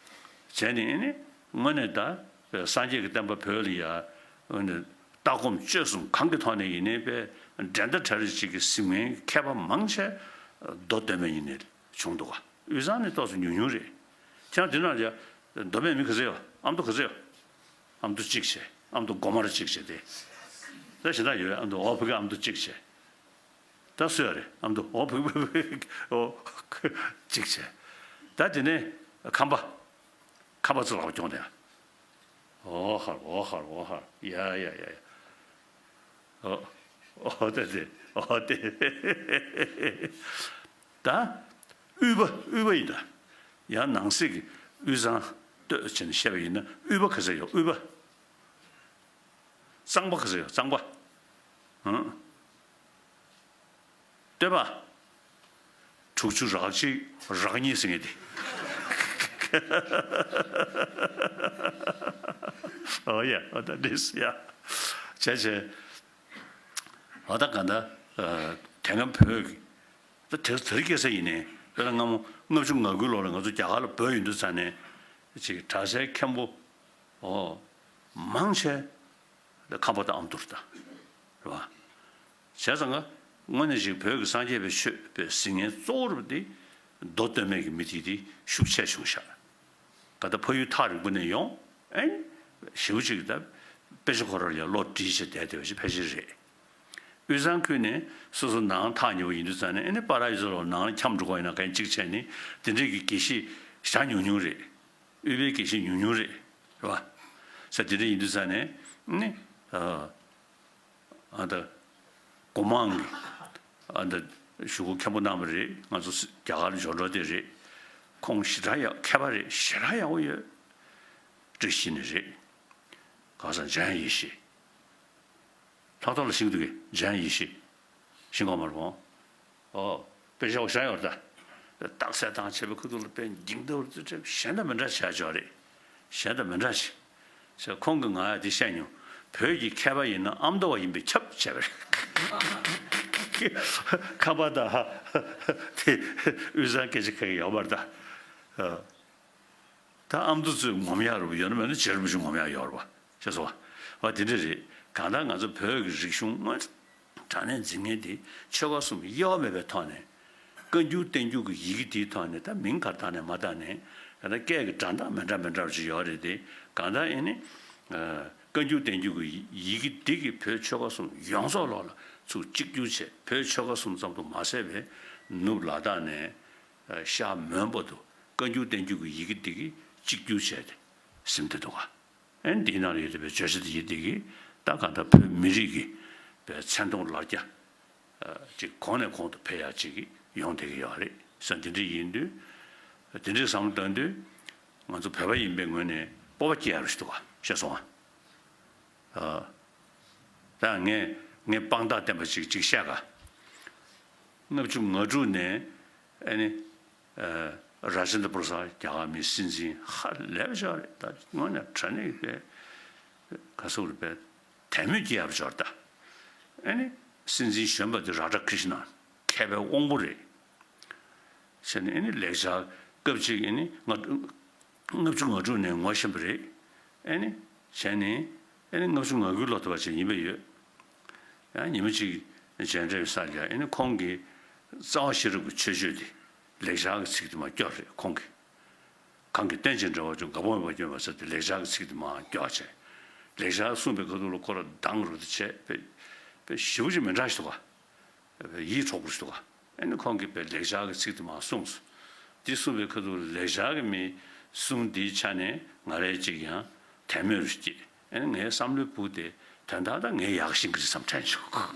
བྱས་ནས་ཨ་ནི་དངོས་གནས་ད་སངས་རྒྱས་ཀྱི་བསྟན་པ་བོད་ལ་ཡ། ཨ་ནི་ལྟ་སྒོམ་སྤྱོད་གསུམ་གང་གི་ཐོག་ནས་ཡིན་ནའི་དཔེ་འགྲན་ཟླ་བྲལ་རེ་ཅིག་གི་ཟིན་མཁན་མཁས་པ་མང་ཆེ་མདོ་སྟོད་སྨད་གཉིས་ནས་བྱུང་འདུག་ག་དབུས་གཙང་ནས་ཏོག་ཙམ་ཉུང་ཉུང་རེད། ཁྱེད་རང་དེ་ནང་ལ་ཡ་མདོ་སྨད་མི་ག་ཚོད་ཡོད། ཨ་མདོ་ག་ཚོད་ཡོད། ཨ་མདོ་གཅིག་བྱས། ཨ་མདོ་སྒོ་དམར་གཅིག་བྱས་ཏེ། ད་གཞན་དག་ཡོད། ཨ་མདོ་འོ་ཕ་གི་ཨ་མདོ་གཅིག་བྱས། ད་སུ་ཡོད་རེད། ཨ་མདོ་འོ་ཕ་གི་ཕ་གི་འོ་གཅིག་བྱས། ད་དེ་ནས་ཁམས་པ། ཁམས་པ་ཚོ་ལག་པ་རྐྱོང་དེ། འོ་ཧར་འོ་ཧར་འོ་ཧར། ཡ་ཡ་ཡ་ཡ། འོ་འོ་དེ་དེ་འོ་དེ། ད་དབུས་པ་དབུས་པ་ཡིན་ད། ཡང་ནང་གསེས་ཀྱི་དབུས་གཙང་སྟོད་བྱས་ནས་བཤད་པ་ཡིན་ན་དབུས་པ་ག་ཚོད་ཡོད། དབུས་པ། གཙང་པ་ག་ཚོད་ཡོད། གཙང་པ། ཧུམ། སྟོད་པ། དྲུག་ཅུ་རག་གཅིག་རག་གཉིས་ཟེར་མཁན་དེ། འོ་ཡ། འོ་ད་འདི་སུ་ཡ། བྱས་བྱས། འོ་ད་ག་ད། དེ་སྔ་བོད་ཀྱི། ད་དེ་དེ་རིང་ཁ་སང་ཡིན་ནའི་དཔེར་ན་སྔ་མོ་ལྔ་བཅུ་ང་དགུའི་ལོ་ལ་ང་ཚོ་རྒྱ་གར་ལ་བོད་ཡོང་དུས་ཙ་ནས་ཅིག་གྲྭ་སའི་མཁན་པོ། འོ། མང་ཆེ་ཁམས་པ་དང་ཨ་མདོ་རེད་ད། རེད་བ། བྱས་ཙང་ཀ་དངོས་གནས་ཅིག་བོད་ཀྱི་སངས་རྒྱས་པའི་ཆོས་པའི་ཟིན་མཁན་གཙོ་བོ་རུ་དེ་མདོ་སྟོད་སྨད་ཀྱི་མི་དེ་དེ་ཤུགས་ཆེ་བྱུང་ཤག་ག་ད་ཕ་ཡུལ་ཐག་རིང་པོ་ནས་ཡོང་། ཨེ། ཞེ་པོ་ཅིག་ད་དཔེ་ཆ་ཁོ་རང་ལ་ཡ་བློ་འདྲིས་བྱས་བསྡད་བསྡད་པ་ཞིག་ཕལ་ཆེར་རེད། དབུས་གཙང་ཁུལ་ནས་སོ་སོ་ནང་ཐག་ཉེ་པོ་ཡིན་དུས་ཙང་ནས། ཨེ་ནི་པ་ར་ཡུལ་ཚོ་ལ་ནང་ལ་འཁྱམས་འགྲོ་གི་ཡིན་ན་གན་གཅིག་བྱས་ནས་དེ་འདྲས་ཀྱི་དགེ་བཤེས་ཞེ་དྲག་ཉུང་ཉུང་རེད། དབུས་པའི་དགེ་བཤེས་ཉུང་ཉུང་རེད། རེད་བ། ས་དེ་འདྲ་ཡིན་དུས་ཙང་ནས་ནི། ཨ། ཨ་ད། སྒོ་མང་གི། ཨ་ད། གཞུག་གུ་མཁན་པོ་གནང་བ་རེད། ང་ཚོ་རྒྱ་གར་ལ་འབྱོར་འགྲོ་དེ་རེད། ཁོང་ཞེ་དྲག་ཡག་མཁས་པ་རེད། ཞེ་དྲག་ཡག་པོ་ཡོད། བཀྲ་ཤིས་ནས་རེད། གང་ཟག་འཇམ་དབྱངས་ཡེ་ཤེས། ལྷག་ཐོག་ལ་ཤེས་ཀྱི་འདུག་གས། འཇམ་དབྱངས་ཡེ་ཤེས། ཤེས་གོ་མ་རེད་བོ། ཨོ། དཔེ་ཆ་བཞག་ཡོད་རེད་ད། རྟགས་གསལ་བཏང་བྱས་པའི་ཁུ་ཐུག་ལ་དཔེ་འགྱིང་ལྟ་བུར་ཙི་ཙི་གཞན་དང་མི་འདྲ་བྱས་ཆོག་རེད། གཞན་དང་མི་འདྲ་ཞིག་ཟེར་ཁོང་གིས་ང་ཡ་དེ་བཤད་མྱོང་། བོད་ཀྱི་མཁས་པ་ཡིན་ན་ཨ་མདོ་བ་ཡིན་པས་ཁྱབ་བྱས་པ་རེད། ཁ་པར་དང་དེ་དབུས་གཙང་སྐད་ཆ་ཁ་གི་ཡོད་པར་ད། ད་ཨ་མདོ་ཚོས་ངོམ་ཡག་རུ་ཡོད་ན་མེད་ན་རྗེ་རིན་པོ་ཆེ་ངོམ་ཡག་ཡོད་རེད་པ། ཤེས་སོང་བ། བ་དེ་འདྲ་རེད། གང་ལྟར་ང་ཚོ་བོད་ཀྱི་རིག་གཞུང་དངོས་དྲང་གནས་འཛིན་མཁན་དེ་ཆོལ་ཁ་གསུམ་དབྱེ་བ་མེད་པའི་ཐོག་ནས། བཀའ་འགྱུར་བསྟན་འགྱུར་གྱི་ཡི་གེ་དེའི་ཐོག་ནས་ད་མིང་གར་བཏགས་ནས་མ་བཏགས་ནས་གང་ལྟར་སྐད་ཀྱི་སྒྲ་གདངས་མི་འདྲ་མི་འདྲ་བ་ཅིག་ཡོད་རེད་དེ། གང་ལྟར་ཨེ་ནི། བཀའ་འགྱུར་བསྟན་འགྱུར་གྱི་ཡི་གེ་འདི་གིས་བོད་ཆོལ་ཁ་གསུམ་ཡོངས་རྫོགས་ལོག་ལ་ཚུར་གཅིག་གྱུར་བྱས། བོད་ཆོལ་ཁ་གསུམ་ཙམ་དུ་མ་ཟད་པའི་ནུབ་ལ་དྭགས་ནས་ཤར་མོན་བར་དུ་བཀའ་འགྱུར་བསྟན་འགྱུར་གྱི་ཡི་གེ་འདི་གིས་གཅིག་གྱུར་བྱས་ཏེ་ཟིན་བསྡད་འདུག་ག་ཨེ་འདིའི་ནང་ལ་ཡོད་བསྡད་པའི་བརྗོད་བྱ་དེ་ཡི་དེ་གིས་ད་གང་ལྟར་བོད་མི་རིགས་ཀྱི་བའི་མཚན་མཐོང་ལ་རྒྱ་ཅིག་གོང་ནས་གོང་དུ་འཕེལ་ཡག་ཅིག་ཡོང་བསྡད་ཀྱི་ཡོད་རེད་ཟེར། འདི་འདྲ་ཡིན་དུས་འདི་འདྲའི་བསམ་བློ་བཏང་དུས་ང་ཚོ་བོད་པ་ཡིན་པའི་ངོས་ནས་སྤོབས་པ་སྐྱེ་ཡག་རེད་ཞུ་འདུག་ག་ཤེས་སོང་ཨ། ད་ངས་ངས་དཔང་རྟགས་བསྟན་པ་ཅིག་ཅིག་བཤད་ག་ལྔ་བཅུ་ང་དྲུག་ནས་ཨ་ནི། ར་ཇེན་དྲ་པུ་ར་སཱད་རྒྱ་གར་མིའི་སྲིད་འཛིན་ཧ་ལས་པ་ཞིག་རེད། ད་དངོས་གནས་དྲང་གནས་པའི་ག་ཟེར་དགོས་རེད་པས། དད་མོས་སྐྱེ་ཡག་པ་ཞིག་རེད་ད། ཨ་ནི་སྲིད་འཛིན་གཞོན་པ་དེ་རཱ་དྷ་ཀྲི་ཤི་ན་མཁས་པའི་དབང་པོ་རེད། བྱས་ནས་ཨ་ནི་ལེགས་སྦྱར་སྐབས་གཅིག་ཨ་ནི་ལྔ་ལྔ་བཅུ་ང་དྲུག་ནས་ངོ་ཤེས་པ་རེད། ཨ་ནི་བྱས་ནས་ཨ་ནི་ལྔ་བཅུ་ང་དགུའི་ལོ་ཐོབ་པ་ཅིག་ཡིན་པ་ཡོད། ཡང་ཉི་མ་གཅིག་མཇལ་འཕྲད་ས་ལ་ཨ་ནི་ཁོང་གིས་རྩ་བ་ཤེས་རབ་ཀྱི་མཆོད་བརྗོད་དེ་ལེགས་སྦྱར་གྱི་ཚིག་དེ་མར་སྐྱོར་རེད་ཁོང་གིས། གང་གིས་རྟེན་ཅིང་འབྲེལ་བར་འབྱུང་། འགག་པ་མེད་པར་སྐྱོབ་པ་ཟེར་ཏེ་ལེགས་སྦྱར་གྱི་ཚིག་དེ་མར་སྐྱོར་བྱས། ལེགས་སྦྱར་གསུངས་པའི་ཁ་ཐུག་ལ་ཁོ་རང་སྡང་རུ་དེ་བྱས་པས་པས་ཞེ་པོ་ཅིག་མི་འདྲ་ཞིག་འདུག་ག་ཡིད་འཕྲོག་པོ་ཞིག་འདུག་ག་ཨ་ནི་ཁོང་གིས་པས་ལེགས་སྦྱར་གྱི་ཚིག་དེ་མར་གསུངས་སོ། དེ་གསུངས་པའི་ཁ་ཐུག་ལ་ལེགས་སྦྱར་གྱི་མིའི་གསུང་དེའི་ཆ་ནས་ང་རའི་ཅིག་ཡང་དད་མོས་རུ་སྐྱེས། ཨ་ནི་ངའི་བསམ་བློའི་བུ་དེ་དོན་དག་ད་ངས་ཡག་ཤེས་ཀྱི་རེད་བསམ་དྲན་བྱུང་།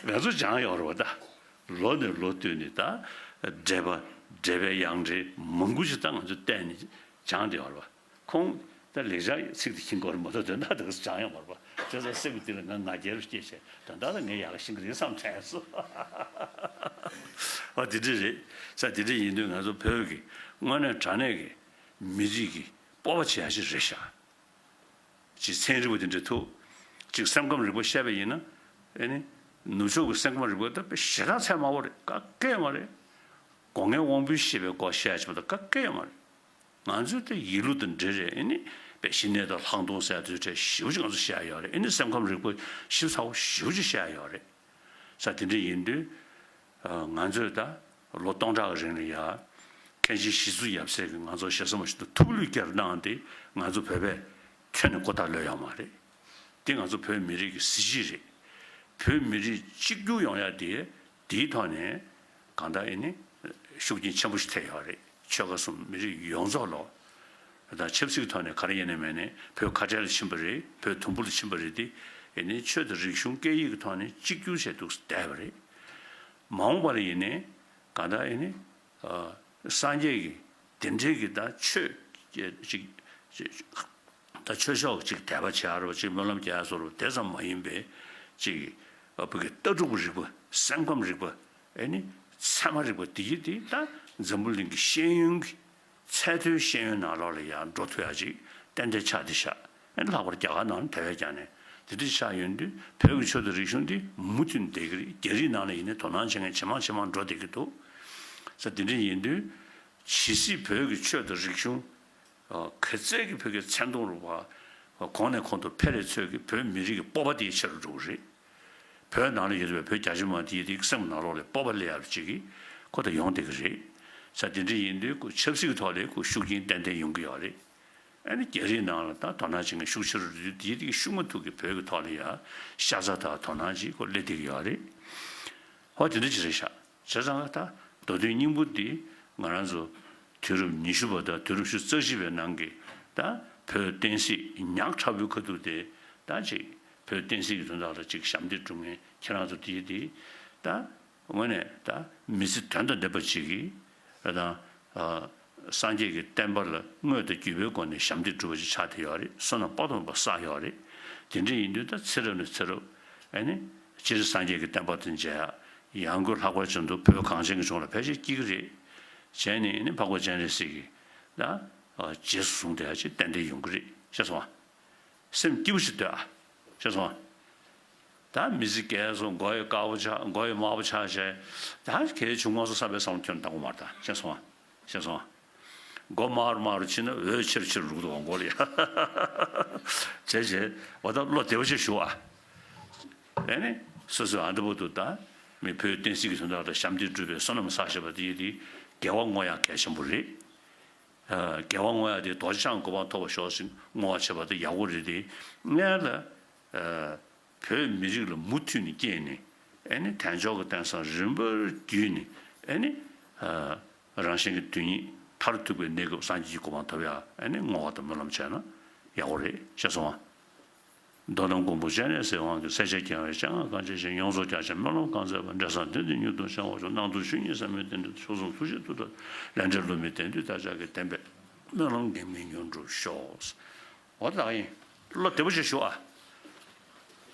ང་ཚོ་སྦྱངས་ཡོད་རེད་བ་ད། ལོ་ནས་ལོ་བསྟུད་ནས་ད་འགྲེལ་པ་འགྲེལ་པའི་ཡང་འགྲེལ་མང་པོ་ཞིག་ད་ང་ཚོས་བལྟས་ནས་སྦྱངས་བསྡད་ཡོད་རེད་བ། ཁོང་ད་ལེགས་སྦྱར་ཚིག་དེ་ཤེས་ཀྱི་ཡོད་རེད་མ་གཏོགས་དོན་དག་དེ་ག་སྦྱངས་ཡོད་མ་རེད་བ། བྱས་ཙང་སེམས་ཀྱི་གཏིང་ལ་ང་ང་རྒྱལ་རུ་སྐྱེས་བྱས་དོན་དག་ད་ངས་ཡག་ཤེས་ཀྱི་རེད་བསམ་དྲན་སོང་། ཨ་དེ་འདྲ་རེད། ས་དེ་འདྲ་ཡིན་དུས་ང་ཚོ་བོད་ཀྱི་དངོས་གནས་དྲང་གནས་ཀྱི་མི་རིགས་ཀྱི་སྤོབས་པ་བྱེད་ཡ་ཞིག་རེད་ཤག་ཅིག་ཚན་རིག་པ་དེ་འདྲ་ཐུག་ཅིག་སེམས་ཁམས་རིག་པ་བཤད་པ་ཡིན་ན། ཨེ་ནི། ནུབ་ཕྱོགས་ཀྱི་སེམས་ཁམས་རིག་པ་ད་དཔེ་ཞེ་དྲག་ཚད་དམའ་བོ་རེད། ག་གེ་ཡོད་མ་རེད། སྒོ་ལྔའི་དབང་པོའི་ཤེས་པའི་སྐོར་བཤད་ཡ་ཅིག་པ་ད་ག་གེ་ཡོད་མ་རེད། ང་ཚོས་ད་ཡིད་བློ་དང་འབྲེལ་རེད། ཨེ་ནི། དཔེ་ཞི་གནས་དང་ལྷག་མཐོང་ཟེར་ཡ་དེ་ཚོའི་གྲས་ཞེ་པོ་ཅིག་ང་ཚོས་བཤད་ཡ་ཡོད་རེད། ཨེ་ནི་སེམས་ཁམས་རིག་པ་ཞིབ་ཚགས་པོ་ཞེ་པོ་ཅིག་བཤད་ཡ་ཡོད་རེད། ས་དེ་འདྲ་ཡིན་དུས། ང་ཚོས་ད་ལོ་སྟོང་ཕྲག་གི་རིང་ལ་ཡ། མཁན་ཆེན་ཞི་འཚོ་ཡབ་སྲས་ཀྱིས་ང་ཚོ་ཞེ་ས་མ་ཞིག་ཏུ་ཐུགས་བློས་བསྐྱར་གནང་སྟེ་ང་ཚོ་བོད་པས་ཁྱོན་ནས་ཀོ་ཐག་ལོས་ཡོད་མ་རེད། འདི་ང་ཚོ་བོད་མི་རིགས་ཀྱི་གཟི་བརྗིད་རེད། བོད་མི་རིགས་གཅིག་གྱུར་ཡོང་ཡ་དེ་དེའི་ཐོག་ནས་གང་ལྟར་ཨེ་ནི་ཤུགས་རྐྱེན་ཆེན་པོ་ཞིག་ཐེབས་ཡོད་རེད། ཆོལ་ཁ་གསུམ་མི་རིགས་ཡོངས་རྫོགས་ལོ། ད་ཆབ་སྲིད་ཀྱི་ཐོག་ནས་ག་རེ་ཡིན་ནའི་མིན་ནའི་བོད་ཁ་བྲལ་ལ་ཕྱིན་པ་རེད། བོད་དུམ་བུ་ལ་ཕྱིན་པ་རེད་དེ། ཨེ་ནི་ཆོས་དང་རིག་གཞུང་སྐད་ཡིག་གི་ཐོག་ནས་གཅིག་གྱུར་བྱས་འདུག་བསྡད་པ་རེད། མ་འོངས་པ་ལ་ཡིན་ནའི་གང་ལྟར་ཨེ་ནི། སངས་རྒྱས་ཀྱི་དེ་འདྲའི་གི་ད་ཆོས་ཅིག་ཅིག་ད་ཆོས་ཕྱོགས་ཅིག་དད་པ་བྱེད་ཡ་རོ་ཅིག་སྨོན་ལམ་རྒྱག་ཡ་བཟོ་རོ་དེ་ཙམ་མ་ཡིན་པའི་ཅིག་བོད་ཀྱི་ལྟ་གྲུབ་རིག་པ་སེམས་ཁམས་རིག་པ་ཨེ་ནི་ཚད་མ་རིག་པ་དེ་ཡི་དེ་ད་འཛམ་བུ་གླིང་གི་ཤེས་ཡོན་གྱི་ཚད་མཐོའི་ཤེས་ཡོན་ནང་ལོགས་ལ་ཡང་འགྲོ་ཐུབ་ཡ་ཅིག་ཏན་ཏན་ཆགས་བསྡད་ཤག་ཨེ་ནི་ལྷག་པར་རྒྱ་གར་ནང་ལ་དེ་བས་ཀྱང་ནས་དེ་འདྲ་ཆགས་ཡོང་དུས་བོད་ཀྱི་ཆོས་དང་རིག་གཞུང་འདི་མུ་མཐུད་བསྡད་ཀྱི་རེད། རྒྱ་རིགས་ནང་ལ་ཡིན་ནའི་དོ་སྣང་བྱེད་མཁན་ཇེ་མང་ཇེ་མང་འགྲོ་བསྡད་ཀྱི་འདུག་ས་དེ་འདྲ་ཡིན་དུས་ཇི་སྲིད་བོད་ཀྱི་ཆོས་དང་རིག་གཞུང་། ག་ཚད་ཀྱི་བོད་ཀྱི་མཚན་མཐོང་རུ་བ། གོང་ནས་གོང་དུ་འཕེལ་རེ་ཚོད་ཀྱི་བོད་མི་རིགས་ཀྱི་སྤོབས་པ་དེ་ཆེ་རུ་འགྲོ་གི་རེད། བོད་ནང་ལ་ཡོད་པའི་བོད་རྒྱ་ཆེ་མ་དེ་ཡི་དེ་སེམས་ནང་ལོགས་ལ་སྤོབས་པ་སླེབས་ཡག་ཅིག་གི་ཁོ་ད་ཡོང་བསྡད་ཀྱི་རེད། ས་དེ་འདྲ་ཡིན་དུས་ཁོ་ཆབ་སྲིད་ཀྱི་ཐོག་ལ་ཁོ་ཤུགས་རྐྱེན་ཏན་ཏན་ཡོང་གི་ཡོད་རེད། ཨ་ནི་རྒྱ་རིགས་ནང་ལ་ད་དོ་སྣང་བྱེད་མཁན་ཤུགས་ཆེ་རུ་འགྲོ་དུས་དེ་ཡི་དེ་ཤུགས་མ་ཐུག་གི་བོད་ཀྱི་ཐོག་ལ་ཡ་ཤ་ཚ་དང་དོ་སྣང་ཅིག་ཁོ་སླེབས་བསྡད་ཀྱི་ཡོད་རེད། ཧོ་དེ་འདྲ་ཅིག་རེད་ཤག་བྱས་ཙང་ད་མདོ་དོན་སྙིང་པོ་འདི་ང་རང་ཚོ་དུས་རབས་ཉི་ཤུ་པ་དང་དུས་རབས་ཉི་ཤུ་རྩ་གཅིག་པའི་ནང་གི་ད་བོད་བསྟན་སྲིད་ཉག་ཕྲ་བོའི་ཁ་ཐུག་དེ་ད་ཅིག་བོད་བསྟན་སྲིད་ཀྱི་དོན་དག་ལ་ཅིག་ཞབས་འདེགས་སྒྲུབ་མཁན་ཁྱེད་རང་ཚོ་དེ་དེ་ད་དངོས་གནས་ད་མི་ཚེ་དོན་དང་ལྡན་པ་ཅིག་གི་ད་སངས་རྒྱས་ཀྱི་བསྟན་པ་ལ་དངོས་དང་བརྒྱུད་པའི་སྒོ་ནས་ཞབས་འདེགས་སྒྲུབ་པ་ཅིག་ཆགས་བསྡད་ཡོད་རེད། བསོད་ནམས་དཔག་ཏུ་མེད་པ་བསགས་ཡོད་རེད། དེ་འདྲ་ཡིན་དུས་ད་ཚེ་རབས་ནས་ཚེ་རབས་ཨ་ནི། སྤྱིར་སངས་རྒྱས་ཀྱི་བསྟན་པ་དང་མཇལ་ཡག་ཡང་སྒོས་ལྷག་པར་བྱུང་དུ་བོད་གངས་ཅན་གྱི་ལྗོངས་ལ་ཕལ་ཆེར་སྐྱེ་གི་རེད། བྱས་ནས་ནི་འཕགས་པ་སྤྱན་རས་གཟིགས་ཀྱི་ད་རྗེས་སུ་བཟུང་བསྡད་ཡག་ཅིག་ཏན་ཏན་ཡོང་གི་རེད་ཤེས་སོང་ཨ། སེམས་སྐྱིད་པོ་ཞིག་སྡོད་ཨ། ཤེས་སོང་ཨ། ད་མི་ཚེ་རྒས་སོང་། མགོ་ཡི་དཀར་པོ་ཆགས། མགོ་ཡི་དམར་པོ་ཆགས་བྱས། ད་གལ་ཆུང་མ་སོང་བསམ་པའི་བསམ་བློ་ཁྱོན་བཏང་གི་མ་རེད། ད་ཤེས་སོང་ཨ། ཤེས་སོང་ཨ། མགོ་དམར་དམར་རུ་ཕྱིན་ན་འོད་ཆེར་ཆེར་རུག་འདུག་ག་མགོ་ལ་ཡ། བྱས་བྱས་འོ་ད་བློ་བདེ་པོ་ཞིག་ཞུ་ཨ། ཨེ་ནི། སོ་སོས་ཨ་འདི་པོ་འདུག་ད། མི་བོད་བསྟན་སྲིད་ཀྱི་དོན་དག་ལ་ཞབས་འདེགས་སྒྲུབ་པའི་བསོད་ནམས་བསགས་བཞག་པ་དེ་ཡིན་དེ། དགེ་བ་བསྔོ་ཡག་གལ་ཆེན་པོ་རེད། ཨ། དགེ་བ་བསྔོ་ཡག་དེ་རྡོ་རྗེ་འཆང་གི་གོ་འཕང་ཐོབ་པར་ཤོག་ཅེས་བསྔོ་བ་བྱེད་པ་དེ་ཡག་པོ་རེད་དེ། སྔོན་ལ། ཨ། བོད་མི་རིགས་ལ་མུ་མཐུད་ནས་སྐྱེས་ནས། ཨེ་ནི་དལ་འབྱོར་གྱི་རྟེན་བཟང་རིམ་པར་བརྒྱུད་ནས། ཨེ་ནི། ཨ། རང་གཞན་གྱི་དོན་གཉིས་མཐར་ཐུག་པའི་གནས་སྐབས་སངས་རྒྱས་ཀྱི་གོ་འཕང་ཐོབ་ཡག་ཨེ་ནི་བསྔོ་བ་དང་སྨོན་ལམ་བྱས་ན་ཡག་པོ་རེད། ཤེས་སོང་ཨ། མདོར་ན་མགོན་པོ་སྤྱན་རས་གཟིགས་དབང་གིས། སྲས་ཆེན་རྒྱལ་བའི་སྤྱན་སྔར་གང་མཇལ་ཞིང་། ཡོངས་སུ་རྒྱ་ཆེར་སྨོན་ལམ་གང་མཛད་པ། འབྲས་བཟང་དོན་དུ་མྱུར་དུ་བྱང་བར་ཤོག། རྣམ་ཐོས་གཞུང་གཉེར་ཟབ་མོའི་གདེང་དྲི། མཆོག་གསུམ་ཐུགས་རྗེའི་མཐུ་དང་། ལས་འབྲས་བསླུ་མེད་བདེན་མཐུས་བདག་ཅག་གི། བདེན་པའི་སྨོན་ལམ་འགལ་མེད་མྱུར་འགྲུབ་ཤོག། འོ་ད་ཡིན། བློ་བདེ་པོ་ཞིག་ཞུ་ཨ།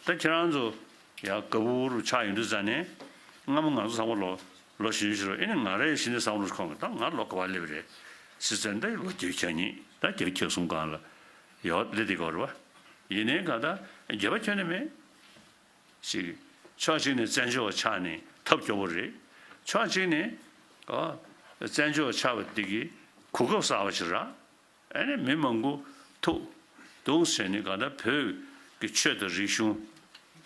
ད་ཁྱེད་རང་ཚོ་ཡ་ག་བུར་ཆགས་ཡོང་དུས་ཙ་ནས། སྔ་མོ་ང་ཚོ་ཚང་མ་ལོ་ལོ་གཞོན་ཞིག་རེད། ཨེ་ནི་ང་རང་གཞི་ནས་བསམ་བློ་ཁོང་གི། ད་ང་ལོ་ག་བ་སླེབས་རེད་ཟེར་ཙང་། ད་ལོ་བརྒྱད་ཅུ་གྱ་གཉིས། ད་བརྒྱད་ཅུ་གྱ་གསུམ་སྒང་ལ་ཡོད་སླེབས་བསྡད་ཀྱི་ཡོད་རེད་པ། ཡིན་ནའི་གང་ལྟར་འགྱོད་པ་ཁྱོན་ནས་མེད། ཅིག་ཕྱོགས་གཅིག་ནས་བཙན་བྱོལ་བ་ཆགས་ནས་ཐབས་སྐྱོ་པོ་རེད། ཕྱོགས་གཅིག་ནས་ཨ་བཙན་བྱོལ་བ་ཆགས་པ་འདི་གི་གོ་སྐབས་གསར་པ་ཞིག་རག། ཨ་ནི་མི་མང་པོ་ཐུག་འདུག་ཟེར་ནས། གང་ལྟར་བོད་ཀྱི་ཆོས་དང་རིག་གཞུང་